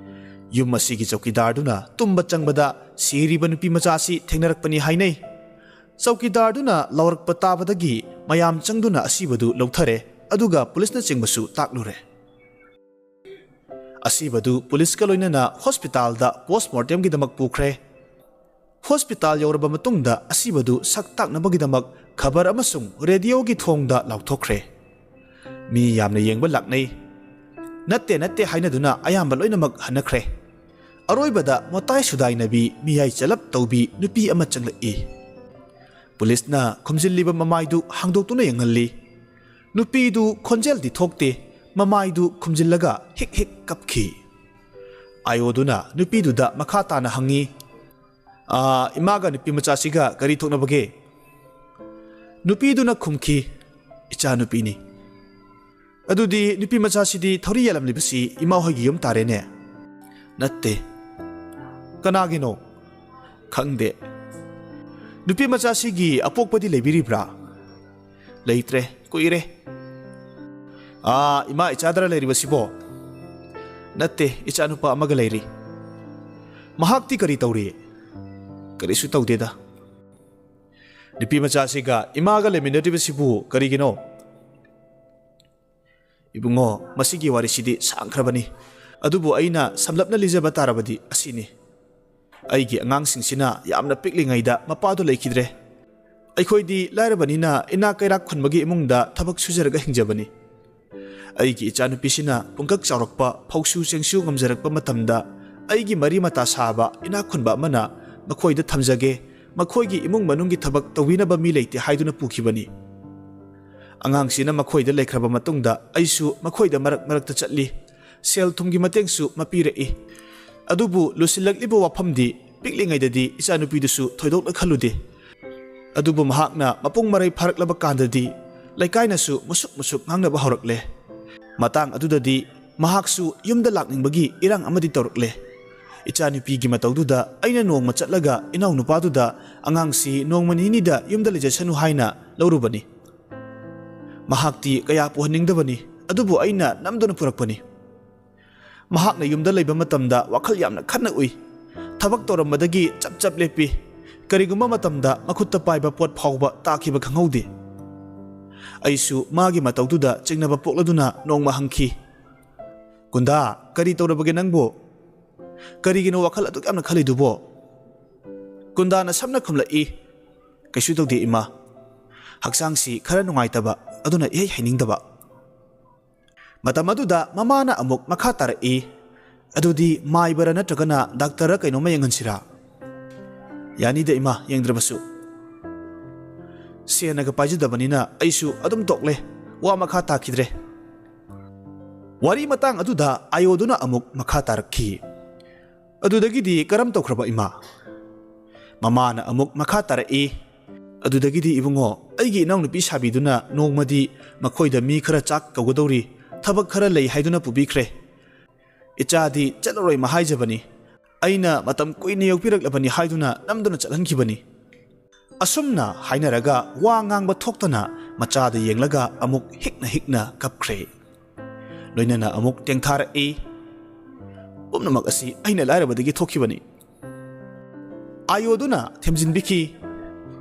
ꯌꯨꯝ ꯑꯁꯤꯒꯤ ꯆꯧꯀꯤꯗꯥꯔꯗꯨꯅ ꯇꯨꯝꯕ ꯆꯪꯕꯗ ꯁꯤꯔꯤꯕ ꯅꯨꯄꯤ ꯃꯆꯥꯁꯤ ꯊꯦꯡꯅꯔꯛꯄꯅꯤ ꯍꯥꯏꯅꯩ꯫ ꯆꯧꯀꯤꯗꯥꯔꯗꯨꯅ ꯂꯥꯎꯔꯛꯄ ꯇꯥꯕꯗꯒꯤ ꯃꯌꯥꯝ ꯆꯪꯗꯨꯅ ꯑꯁꯤꯕꯗꯨ ꯂꯧꯊꯔꯦ, ꯑꯗꯨꯒ ꯄꯨꯂꯤꯁꯅꯆꯤꯡꯕꯁꯨ ꯇꯥꯛꯂꯨꯔꯦ꯫ ꯑꯁꯤꯕꯗꯨ ꯄꯨꯂꯤꯁꯀ ꯂꯣꯏꯅꯅ ꯍꯣꯁꯄꯤꯇꯥꯜꯗ ꯄꯣꯁꯃꯣꯔꯇꯦꯝꯒꯤꯗꯃꯛ ꯄꯨꯈ꯭ꯔꯦ꯫ ꯍꯣꯁꯄꯤꯇꯥꯜ ꯌꯧꯔꯕ ꯃꯇꯨꯡꯗ ꯑꯁꯤꯕꯗꯨ ꯁꯛ ꯇꯥꯛꯅꯕꯒꯤꯗꯃꯛ ꯈꯕꯔ ꯑꯃꯁꯨꯡ ꯔꯦꯗꯤꯑꯣꯒꯤ ꯊꯣꯡꯗ ꯂꯥꯎꯊꯣꯛꯈ꯭ꯔꯦ꯫ ꯃꯤ ꯌꯥꯝꯅ ꯌꯦꯡꯕ ꯂꯥꯛꯅꯩ꯫ ꯅꯠꯇꯦ, ꯅꯠꯇꯦ ꯍꯥꯏꯅꯗꯨꯅ ꯑꯌꯥꯝꯕ ꯂꯣꯏꯅꯃꯛ ꯍꯟꯅꯈ꯭ꯔꯦ꯫ ꯑꯔꯣꯏꯕꯗ ꯃꯇꯥꯏ ꯁꯨꯗꯥꯏꯅꯕꯤ, ꯃꯤꯌꯥꯏ ꯆꯂꯞ ꯇꯧꯕꯤ ꯅꯨꯄꯤ ꯑꯃ ꯆꯪꯂꯛꯏ꯫ ꯄꯨꯂꯤꯁꯅ ꯈꯨꯝꯖꯤꯜꯂꯤꯕ ꯃꯃꯥꯏꯗꯨ ꯍꯥꯡꯗꯣꯛꯇꯨꯅ ꯌꯦꯡꯍꯜꯂꯤ꯫ ꯅꯨꯄꯤꯗꯨ ꯈꯣꯟꯖꯦꯜꯗꯤ ꯊꯣꯛꯇꯦ, ꯃꯃꯥꯏꯗꯨ ꯈꯨꯝꯖꯤꯜꯂꯒ ꯍꯤꯛ ꯍꯤꯛ ꯀꯞꯈꯤ꯫ ꯑꯥꯏ ꯑꯣꯗꯨꯅ ꯅꯨꯄꯤꯗꯨꯗ ꯃꯈꯥ ꯇꯥꯅ ꯍꯪꯉꯤ, "ꯑꯥ, ꯏꯃꯥꯒ ꯅꯨꯄꯤ ꯃꯆꯥꯁꯤꯒ ꯀꯔꯤ ꯊꯣꯛꯅꯕꯒꯦ?" ꯅꯨꯄꯤꯗꯨꯅ ꯈꯨꯝꯈꯤ, "ꯏꯆꯥꯅꯨꯄꯤꯅꯤ"꯫ "ꯑꯗꯨꯗꯤ ꯅꯨꯄꯤ ꯃꯆꯥꯁꯤꯗꯤ ꯊꯧꯔꯤ ꯌꯥꯜꯂꯝꯂꯤꯕꯁꯤ ꯏꯃꯥ ꯍꯣꯏꯒꯤ ꯌꯨꯝ ꯇꯥꯔꯦꯅꯦ?" "ꯅꯠꯇꯦ"꯫ "ꯀꯅꯥꯒꯤꯅꯣ?" "ꯈꯪꯗꯦ"꯫ "ꯅꯨꯄꯤ ꯃꯆꯥꯁꯤꯒꯤ ꯑꯄꯣꯛꯄꯗꯤ ꯂꯩꯕꯤꯔꯤꯕ꯭ꯔꯥ?" "ꯂꯩꯇ꯭ꯔꯦ, ꯀꯨꯏꯔꯦ"꯫ "ꯑꯥ, ꯏꯃꯥ ꯏꯆꯥꯗꯔ ꯂꯩꯔꯤꯕꯁꯤꯕꯣ?" "ꯅꯠꯇꯦ, ꯏꯆꯥꯅꯨꯄꯥ ꯑꯃꯒ ꯂꯩꯔꯤ"꯫ "ꯃꯍꯥꯛꯇꯤ ꯀꯔꯤ ꯇꯧꯔꯤ?" "ꯀꯔꯤꯁꯨ ꯇꯧꯗꯦꯗ"꯫ ꯅꯨꯄꯤ ꯃꯆꯥꯁꯤꯒ ꯏꯃꯥꯒ ꯂꯩꯃꯤꯟꯅꯗ꯭ꯔꯤꯕꯁꯤꯕꯨ ꯀꯔꯤꯒꯤꯅꯣ? ꯏꯕꯨꯡꯉꯣ, ꯃꯁꯤꯒꯤ ꯋꯥꯔꯤꯁꯤꯗꯤ ꯁꯥꯡꯈ꯭ꯔꯕꯅꯤ꯫ ꯑꯗꯨꯕꯨ ꯑꯩꯅ ꯁꯝꯂꯞꯅ ꯂꯤꯖꯕ ꯇꯥꯔꯕꯗꯤ ꯑꯁꯤꯅꯤ꯫ ꯑꯩꯒꯤ ꯑꯉꯥꯡꯁꯤꯡꯁꯤꯅ ꯌꯥꯝꯅ ꯄꯤꯛꯂꯤꯉꯩꯗ ꯃꯄꯥꯗꯨ ꯂꯩꯈꯤꯗ꯭ꯔꯦ꯫ ꯑꯩꯈꯣꯏꯗꯤ ꯂꯥꯏꯔꯕꯅꯤꯅ ꯏꯅꯥꯛ ꯀꯩꯔꯥꯛ ꯈꯨꯟꯕꯒꯤ ꯏꯃꯨꯡꯗ ꯊꯕꯛ ꯁꯨꯖꯔꯒ ꯍꯤꯡꯖꯕꯅꯤ꯫ ꯑꯩꯒꯤ ꯏꯆꯥꯅꯨꯄꯤꯁꯤꯅ ꯄꯨꯡꯀꯛ ꯆꯥꯎꯔꯛꯄ, ꯐꯧꯁꯨ ꯆꯦꯡꯁꯨ ꯉꯝꯖꯔꯛꯄ ꯃꯇꯝꯗ ꯑꯩꯒꯤ ꯃꯔꯤ ꯃꯇꯥ ꯁꯥꯕ ꯏꯅꯥꯛ ꯈꯨꯟꯕ ꯑꯃꯅ ꯃꯈꯣꯏꯗ ꯊꯝꯖꯒꯦ, ꯃꯈꯣꯏꯒꯤ ꯏꯃꯨꯡ ꯃꯅꯨꯡꯒꯤ ꯊꯕꯛ ꯇꯧꯕꯤꯅꯕ ꯃꯤ ꯂꯩꯇꯦ ꯍꯥꯏꯗꯨꯅ ꯄꯨꯈꯤꯕꯅꯤ꯫ ꯑꯉꯥꯡꯁꯤꯅ ꯃꯈꯣꯏꯗ ꯂꯩꯈ꯭ꯔꯕ ꯃꯇꯨꯡꯗ ꯑꯩꯁꯨ ꯃꯈꯣꯏꯗ ꯃꯔꯛ ꯃꯔꯛꯇ ꯆꯠꯂꯤ, ꯁꯦꯜ ꯊꯨꯝꯒꯤ ꯃꯇꯦꯡꯁꯨ ꯃꯄꯤꯔꯛꯏ꯫ ꯑꯗꯨꯕꯨ ꯂꯨꯁꯤꯜꯂꯛꯂꯤꯕ ꯋꯥꯐꯝꯗꯤ ꯄꯤꯛꯂꯤꯉꯩꯗꯗꯤ ꯏꯆꯥꯅꯨꯄꯤꯗꯨꯁꯨ ꯊꯣꯏꯗꯣꯛꯅ ꯈꯜꯂꯨꯗꯦ꯫ ꯑꯗꯨꯕꯨ ꯃꯍꯥꯛꯅ ꯃꯄꯨꯡ ꯃꯔꯩ ꯐꯥꯔꯛꯂꯕ ꯀꯥꯟꯗꯗꯤ ꯂꯩꯀꯥꯏꯅꯁꯨ ꯃꯁꯨꯛ ꯃꯁꯨꯛ ꯉꯥꯡꯅꯕ ꯍꯧꯔꯛꯂꯦ꯫ ꯃꯇꯥꯡ ꯑꯗꯨꯗꯗꯤ ꯃꯍꯥꯛꯁꯨ ꯌꯨꯝꯗ ꯂꯥꯛꯅꯤꯡꯕꯒꯤ ꯏꯔꯥꯡ ꯑꯃꯗꯤ ꯇꯧꯔꯛꯂꯦ꯫ ꯏꯆꯥꯅꯨꯄꯤꯒꯤ ꯃꯇꯧꯗꯨꯗ ꯑꯩꯅ ꯅꯣꯡꯃ ꯆꯠꯂꯒ ꯏꯅꯥꯎꯅꯨꯄꯥꯗꯨꯗ ꯑꯉꯥꯡꯁꯤ ꯅꯣꯡꯃ ꯅꯤꯅꯤꯗ ꯌꯨꯝꯗ ꯂꯩꯖꯁꯅꯨ ꯍꯥꯏꯅ ꯂꯧꯔꯨꯕꯅꯤ꯫ ꯃꯍꯥꯛꯇꯤ ꯀꯌꯥ ꯄꯨꯍꯟꯅꯤꯡꯗꯕꯅꯤ, ꯑꯗꯨꯕꯨ ꯑꯩꯅ ꯅꯝꯗꯨꯅ ꯄꯨꯔꯛꯄꯅꯤ꯫ ꯃꯍꯥꯛꯅ ꯌꯨꯝꯗ ꯂꯩꯕ ꯃꯇꯝꯗ ꯋꯥꯈꯜ ꯌꯥꯝꯅ ꯈꯟꯅ ꯎꯏ꯫ ꯊꯕꯛ ꯇꯧꯔꯝꯕꯗꯒꯤ ꯆꯞ ꯆꯞ ꯂꯦꯞꯄꯤ꯫ ꯀꯔꯤꯒꯨꯝꯕ ꯃꯇꯝꯗ ꯃꯈꯨꯠꯇ ꯄꯥꯏꯕ ꯄꯣꯠ ꯐꯥꯎꯕ ꯇꯥꯈꯤꯕ ꯈꯪꯍꯧꯗꯦ꯫ ꯑꯩꯁꯨ ꯃꯥꯒꯤ ꯃꯇꯧꯗꯨꯗ ꯆꯤꯡꯅꯕ ꯄꯣꯛꯂꯗꯨꯅ ꯅꯣꯡꯃ ꯍꯪꯈꯤ, "ꯀꯨꯟꯗꯥ, ꯀꯔꯤ ꯇꯧꯔꯕꯒꯦ ꯅꯪꯕꯨ? ꯀꯔꯤꯒꯤꯅꯣ ꯋꯥꯈꯜ ꯑꯗꯨꯛ ꯌꯥꯝꯅ ꯈꯜꯂꯤꯗꯨꯕꯣ?" ꯀꯨꯟꯗꯥꯅ ꯁꯝꯅ ꯈꯨꯝꯂꯛꯏ, "ꯀꯩꯁꯨ ꯇꯧꯗꯦ ꯏꯃꯥ꯫ ꯍꯛꯆꯥꯡꯁꯤ ꯈꯔ ꯅꯨꯡꯉꯥꯏꯇꯕ, ꯑꯗꯨꯅ ꯏꯍꯩ ꯍꯩꯅꯤꯡꯗꯕ꯫" ꯃꯇꯝ ꯑꯗꯨꯗ ꯃꯃꯥꯅ ꯑꯃꯨꯛ ꯃꯈꯥ ꯇꯥꯔꯛꯏ, "ꯑꯗꯨꯗꯤ ꯃꯥꯏꯕꯔ ꯅꯠꯇ꯭ꯔꯒꯅ ꯗꯥꯛꯇꯔ ꯀꯩꯅꯣꯝꯃ ꯌꯦꯡꯍꯟꯁꯤꯔꯥ?" "ꯌꯥꯅꯤꯗ ꯏꯃꯥ, ꯌꯦꯡꯗ꯭ꯔꯕꯁꯨ꯫" ꯁꯦꯟꯅꯒ ꯄꯥꯏꯖꯗꯕꯅꯤꯅ ꯑꯩꯁꯨ ꯑꯗꯨꯝ ꯇꯣꯛꯂꯦ, ꯋꯥ ꯃꯈꯥ ꯇꯥꯈꯤꯗ꯭ꯔꯦ꯫ ꯋꯥꯔꯤ ꯃꯇꯥꯡ ꯑꯗꯨꯗ ꯑꯥꯌꯣꯗꯨꯅ ꯑꯃꯨꯛ ꯃꯈꯥ ꯇꯥꯔꯛꯈꯤ, "ꯑꯗꯨꯗꯒꯤꯗꯤ ꯀꯔꯝ ꯇꯧꯈ꯭ꯔꯕ ꯏꯃꯥ?" ꯃꯃꯥꯅ ꯑꯃꯨꯛ ꯃꯈꯥ ꯇꯥꯔꯛꯏ, "ꯑꯗꯨꯗꯒꯤꯗꯤ ꯏꯕꯨꯡꯉꯣ, ꯑꯩꯒꯤ ꯏꯅꯥꯎꯅꯨꯄꯤ ꯁꯥꯕꯤꯗꯨꯅ ꯅꯣꯡꯃꯗꯤ ꯃꯈꯣꯏꯗ ꯃꯤ ꯈꯔ ꯆꯥꯛ ꯀꯧꯒꯗꯧꯔꯤ, ꯊꯕꯛ ꯈꯔ ꯂꯩ ꯍꯥꯏꯗꯨꯅ ꯄꯨꯕꯤꯈ꯭ꯔꯦ꯫ ꯏꯆꯥꯗꯤ ꯆꯠꯂꯔꯣꯏꯃ ꯍꯥꯏꯖꯕꯅꯤ꯫ ꯑꯩꯅ ꯃꯇꯝ ꯀꯨꯏꯅ ꯌꯣꯛꯄꯤꯔꯛꯂꯕꯅꯤ ꯍꯥꯏꯗꯨꯅ ꯅꯝꯗꯨꯅ ꯆꯠꯍꯟꯈꯤꯕꯅꯤ꯫" ꯑꯁꯨꯝꯅ ꯍꯥꯏꯅꯔꯒ ꯋꯥ ꯉꯥꯡꯕ ꯊꯣꯛꯇꯅ ꯃꯆꯥꯗ ꯌꯦꯡꯂꯒ ꯑꯃꯨꯛ ꯍꯤꯛꯅ ꯍꯤꯛꯅ ꯀꯞꯈ꯭ꯔꯦ꯫ ꯂꯣꯏꯅꯅ ꯑꯃꯨꯛ ꯇꯦꯡꯊꯥꯔꯛꯏ꯫ "ꯄꯨꯝꯅꯃꯛ ꯑꯁꯤ ꯑꯩꯅ ꯂꯥꯏꯔꯕꯗꯒꯤ ꯊꯣꯛꯈꯤꯕꯅꯤ꯫" ꯑꯥꯌꯣꯗꯨꯅ ꯊꯦꯝꯖꯤꯟꯕꯤꯈꯤ,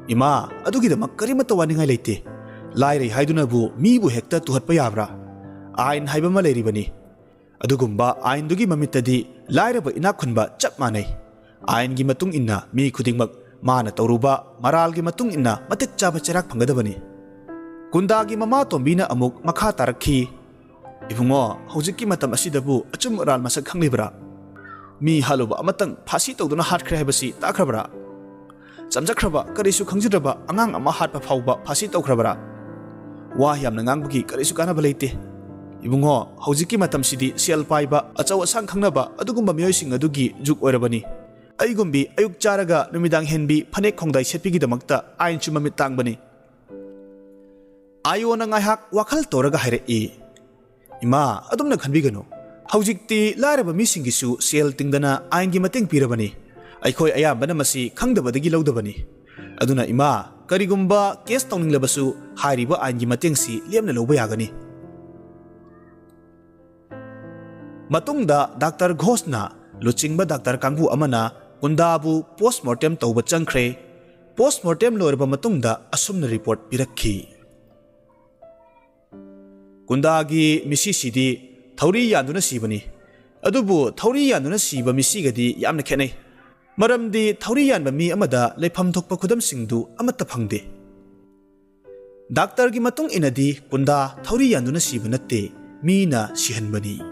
"ꯏꯃꯥ, ꯑꯗꯨꯒꯤꯗꯃꯛ ꯀꯔꯤꯃꯠꯇ ꯋꯥꯅꯤꯡꯉꯥꯏ ꯂꯩꯇꯦ꯫ ꯂꯥꯏꯔꯩ ꯍꯥꯏꯗꯨꯅꯕꯨ ꯃꯤꯕꯨ ꯍꯦꯛꯇ ꯇꯨꯍꯠꯄ ꯌꯥꯕ꯭ꯔꯥ? ꯑꯥꯏꯟ ꯍꯥꯏꯕ ꯑꯃ ꯂꯩꯔꯤꯕꯅꯤ꯫ ꯑꯗꯨꯒꯨꯝꯕ ꯑꯥꯏꯟꯗꯨꯒꯤ ꯃꯃꯤꯠꯇꯗꯤ ꯂꯥꯏꯔꯕ ꯏꯅꯥꯛ ꯈꯨꯟꯕ ꯆꯞ ꯃꯥꯟꯅꯩ꯫ ꯑꯥꯏꯟꯒꯤ ꯃꯇꯨꯡ ꯏꯟꯅ ꯃꯤ ꯈꯨꯗꯤꯡꯃꯛ ꯃꯥꯅ ꯇꯧꯔꯨꯕ ꯃꯔꯥꯜꯒꯤ ꯃꯇꯨꯡ ꯏꯟꯅ ꯃꯇꯤꯛ ꯆꯥꯕ ꯆꯩꯔꯥꯛ ꯐꯪꯒꯗꯕꯅꯤ"꯫ ꯀꯨꯟꯗꯥꯒꯤ ꯃꯃꯥ ꯇꯣꯝꯕꯤꯅ ꯑꯃꯨꯛ ꯃꯈꯥ ꯇꯥꯔꯛꯈꯤ, "ꯏꯕꯨꯡꯉꯣ, ꯍꯧꯖꯤꯛꯀꯤ ꯃꯇꯝ ꯑꯁꯤꯗꯕꯨ ꯑꯆꯨꯝ ꯑꯔꯥꯟ ꯃꯁꯛ ꯈꯪꯂꯤꯕ꯭ꯔꯥ? ꯃꯤ ꯍꯥꯠꯂꯨꯕ ꯑꯃꯇꯪ ꯐꯥꯁꯤ ꯇꯧꯗꯨꯅ ꯍꯥꯠꯈ꯭ꯔꯦ ꯍꯥꯏꯕꯁꯤ ꯇꯥꯈ꯭ꯔꯕ꯭ꯔꯥ? ꯆꯝꯖꯈ꯭ꯔꯕ, ꯀꯔꯤꯁꯨ ꯈꯪꯖꯗ꯭ꯔꯕ ꯑꯉꯥꯡ ꯑꯃ ꯍꯥꯠꯄ ꯐꯥꯎꯕ ꯐꯥꯁꯤ ꯇꯧꯈ꯭ꯔꯕ꯭ꯔꯥ? ꯋꯥ ꯌꯥꯝꯅ ꯉꯥꯡꯕꯒꯤ ꯀꯔꯤꯁꯨ ꯀꯥꯟꯅꯕ ꯂꯩꯇꯦ꯫ ꯏꯕꯨꯡꯉꯣ, ꯍꯧꯖꯤꯛꯀꯤ ꯃꯇꯝꯁꯤꯗꯤ ꯁꯦꯜ ꯄꯥꯏꯕ, ꯑꯆꯧ ꯑꯁꯥꯡ ꯈꯪꯅꯕ ꯑꯗꯨꯒꯨꯝꯕ ꯃꯤꯑꯣꯏꯁꯤꯡ ꯑꯗꯨꯒꯤ ꯖꯨꯛ ꯑꯣꯏꯔꯕꯅꯤ꯫ ꯑꯩꯒꯨꯝꯕꯤ ꯑꯌꯨꯛ ꯆꯥꯔꯒ ꯅꯨꯃꯤꯗꯥꯡ ꯍꯦꯟꯕꯤ ꯐꯅꯦꯛ ꯈꯣꯡꯗꯥꯏ ꯁꯦꯠꯄꯤꯒꯤꯗꯃꯛꯇ ꯑꯥꯏꯟꯁꯨ ꯃꯃꯤꯠ ꯇꯥꯡꯕꯅꯤ"꯫ ꯑꯥꯏꯌꯣꯅ ꯉꯥꯏꯍꯥꯛ ꯋꯥꯈꯜ ꯇꯧꯔꯒ ꯍꯥꯏꯔꯛꯏ, "ꯏꯃꯥ, ꯑꯗꯨꯝꯅ ꯈꯟꯕꯤꯒꯅꯨ꯫ ꯍꯧꯖꯤꯛꯇꯤ ꯂꯥꯏꯔꯕ ꯃꯤꯁꯤꯡꯒꯤꯁꯨ ꯁꯦꯜ ꯇꯤꯡꯗꯅ ꯑꯥꯏꯟꯒꯤ ꯃꯇꯦꯡ ꯄꯤꯔꯕꯅꯤ꯫ ꯑꯩꯈꯣꯏ ꯑꯌꯥꯝꯕꯅ ꯃꯁꯤ ꯈꯪꯗꯕꯗꯒꯤ ꯂꯧꯗꯕꯅꯤ꯫ ꯑꯗꯨꯅ ꯏꯃꯥ, ꯀꯔꯤꯒꯨꯝꯕ ꯀꯦꯁ ꯇꯧꯅꯤꯡꯂꯕꯁꯨ ꯍꯥꯏꯔꯤꯕ ꯑꯥꯏꯟꯒꯤ ꯃꯇꯦꯡꯁꯤ ꯂꯦꯝꯅ ꯂꯧꯕ ꯌꯥꯒꯅꯤ"꯫ ꯃꯇꯨꯡꯗ ꯗꯥꯛꯇꯔ ꯘꯣꯁꯅ ꯂꯨꯆꯤꯡꯕ ꯗꯥꯛꯇꯔ ꯀꯥꯡꯕꯨ ꯑꯃꯅ ꯀꯨꯟꯗꯥꯕꯨ ꯄꯣꯁꯃꯣꯔꯇꯦꯝ ꯇꯧꯕ ꯆꯪꯈ꯭ꯔꯦ꯫ ꯄꯣꯁꯃꯣꯔꯇꯦꯝ ꯂꯣꯏꯔꯕ ꯃꯇꯨꯡꯗ ꯑꯁꯨꯝꯅ ꯔꯤꯄꯣꯔꯠ ꯄꯤꯔꯛꯈꯤ, "ꯀꯨꯟꯗꯥꯒꯤ ꯃꯤꯁꯤꯁꯤꯗꯤ ꯊꯧꯔꯤ ꯌꯥꯟꯗꯨꯅ ꯁꯤꯕꯅꯤ꯫ ꯑꯗꯨꯕꯨ ꯊꯧꯔꯤ ꯌꯥꯟꯗꯨꯅ ꯁꯤꯕ ꯃꯤꯁꯤꯒꯗꯤ ꯌꯥꯝꯅ ꯈꯦꯠꯅꯩ꯫ ꯃꯔꯝꯗꯤ ꯊꯧꯔꯤ ꯌꯥꯟꯕ ꯃꯤ ꯑꯃꯗ ꯂꯩꯐꯝ ꯊꯣꯛꯄ ꯈꯨꯗꯝꯁꯤꯡꯗꯨ ꯑꯃꯠꯇ ꯐꯪꯗꯦ"꯫ ꯗꯥꯛꯇꯔꯒꯤ ꯃꯇꯨꯡ ꯏꯟꯅꯗꯤ ꯀꯨꯟꯗꯥ ꯊꯧꯔꯤ ꯌꯥꯟꯗꯨꯅ ꯁꯤꯕ ꯅꯠꯇꯦ, ꯃꯤꯅ ꯁꯤꯍꯟꯕꯅꯤ꯫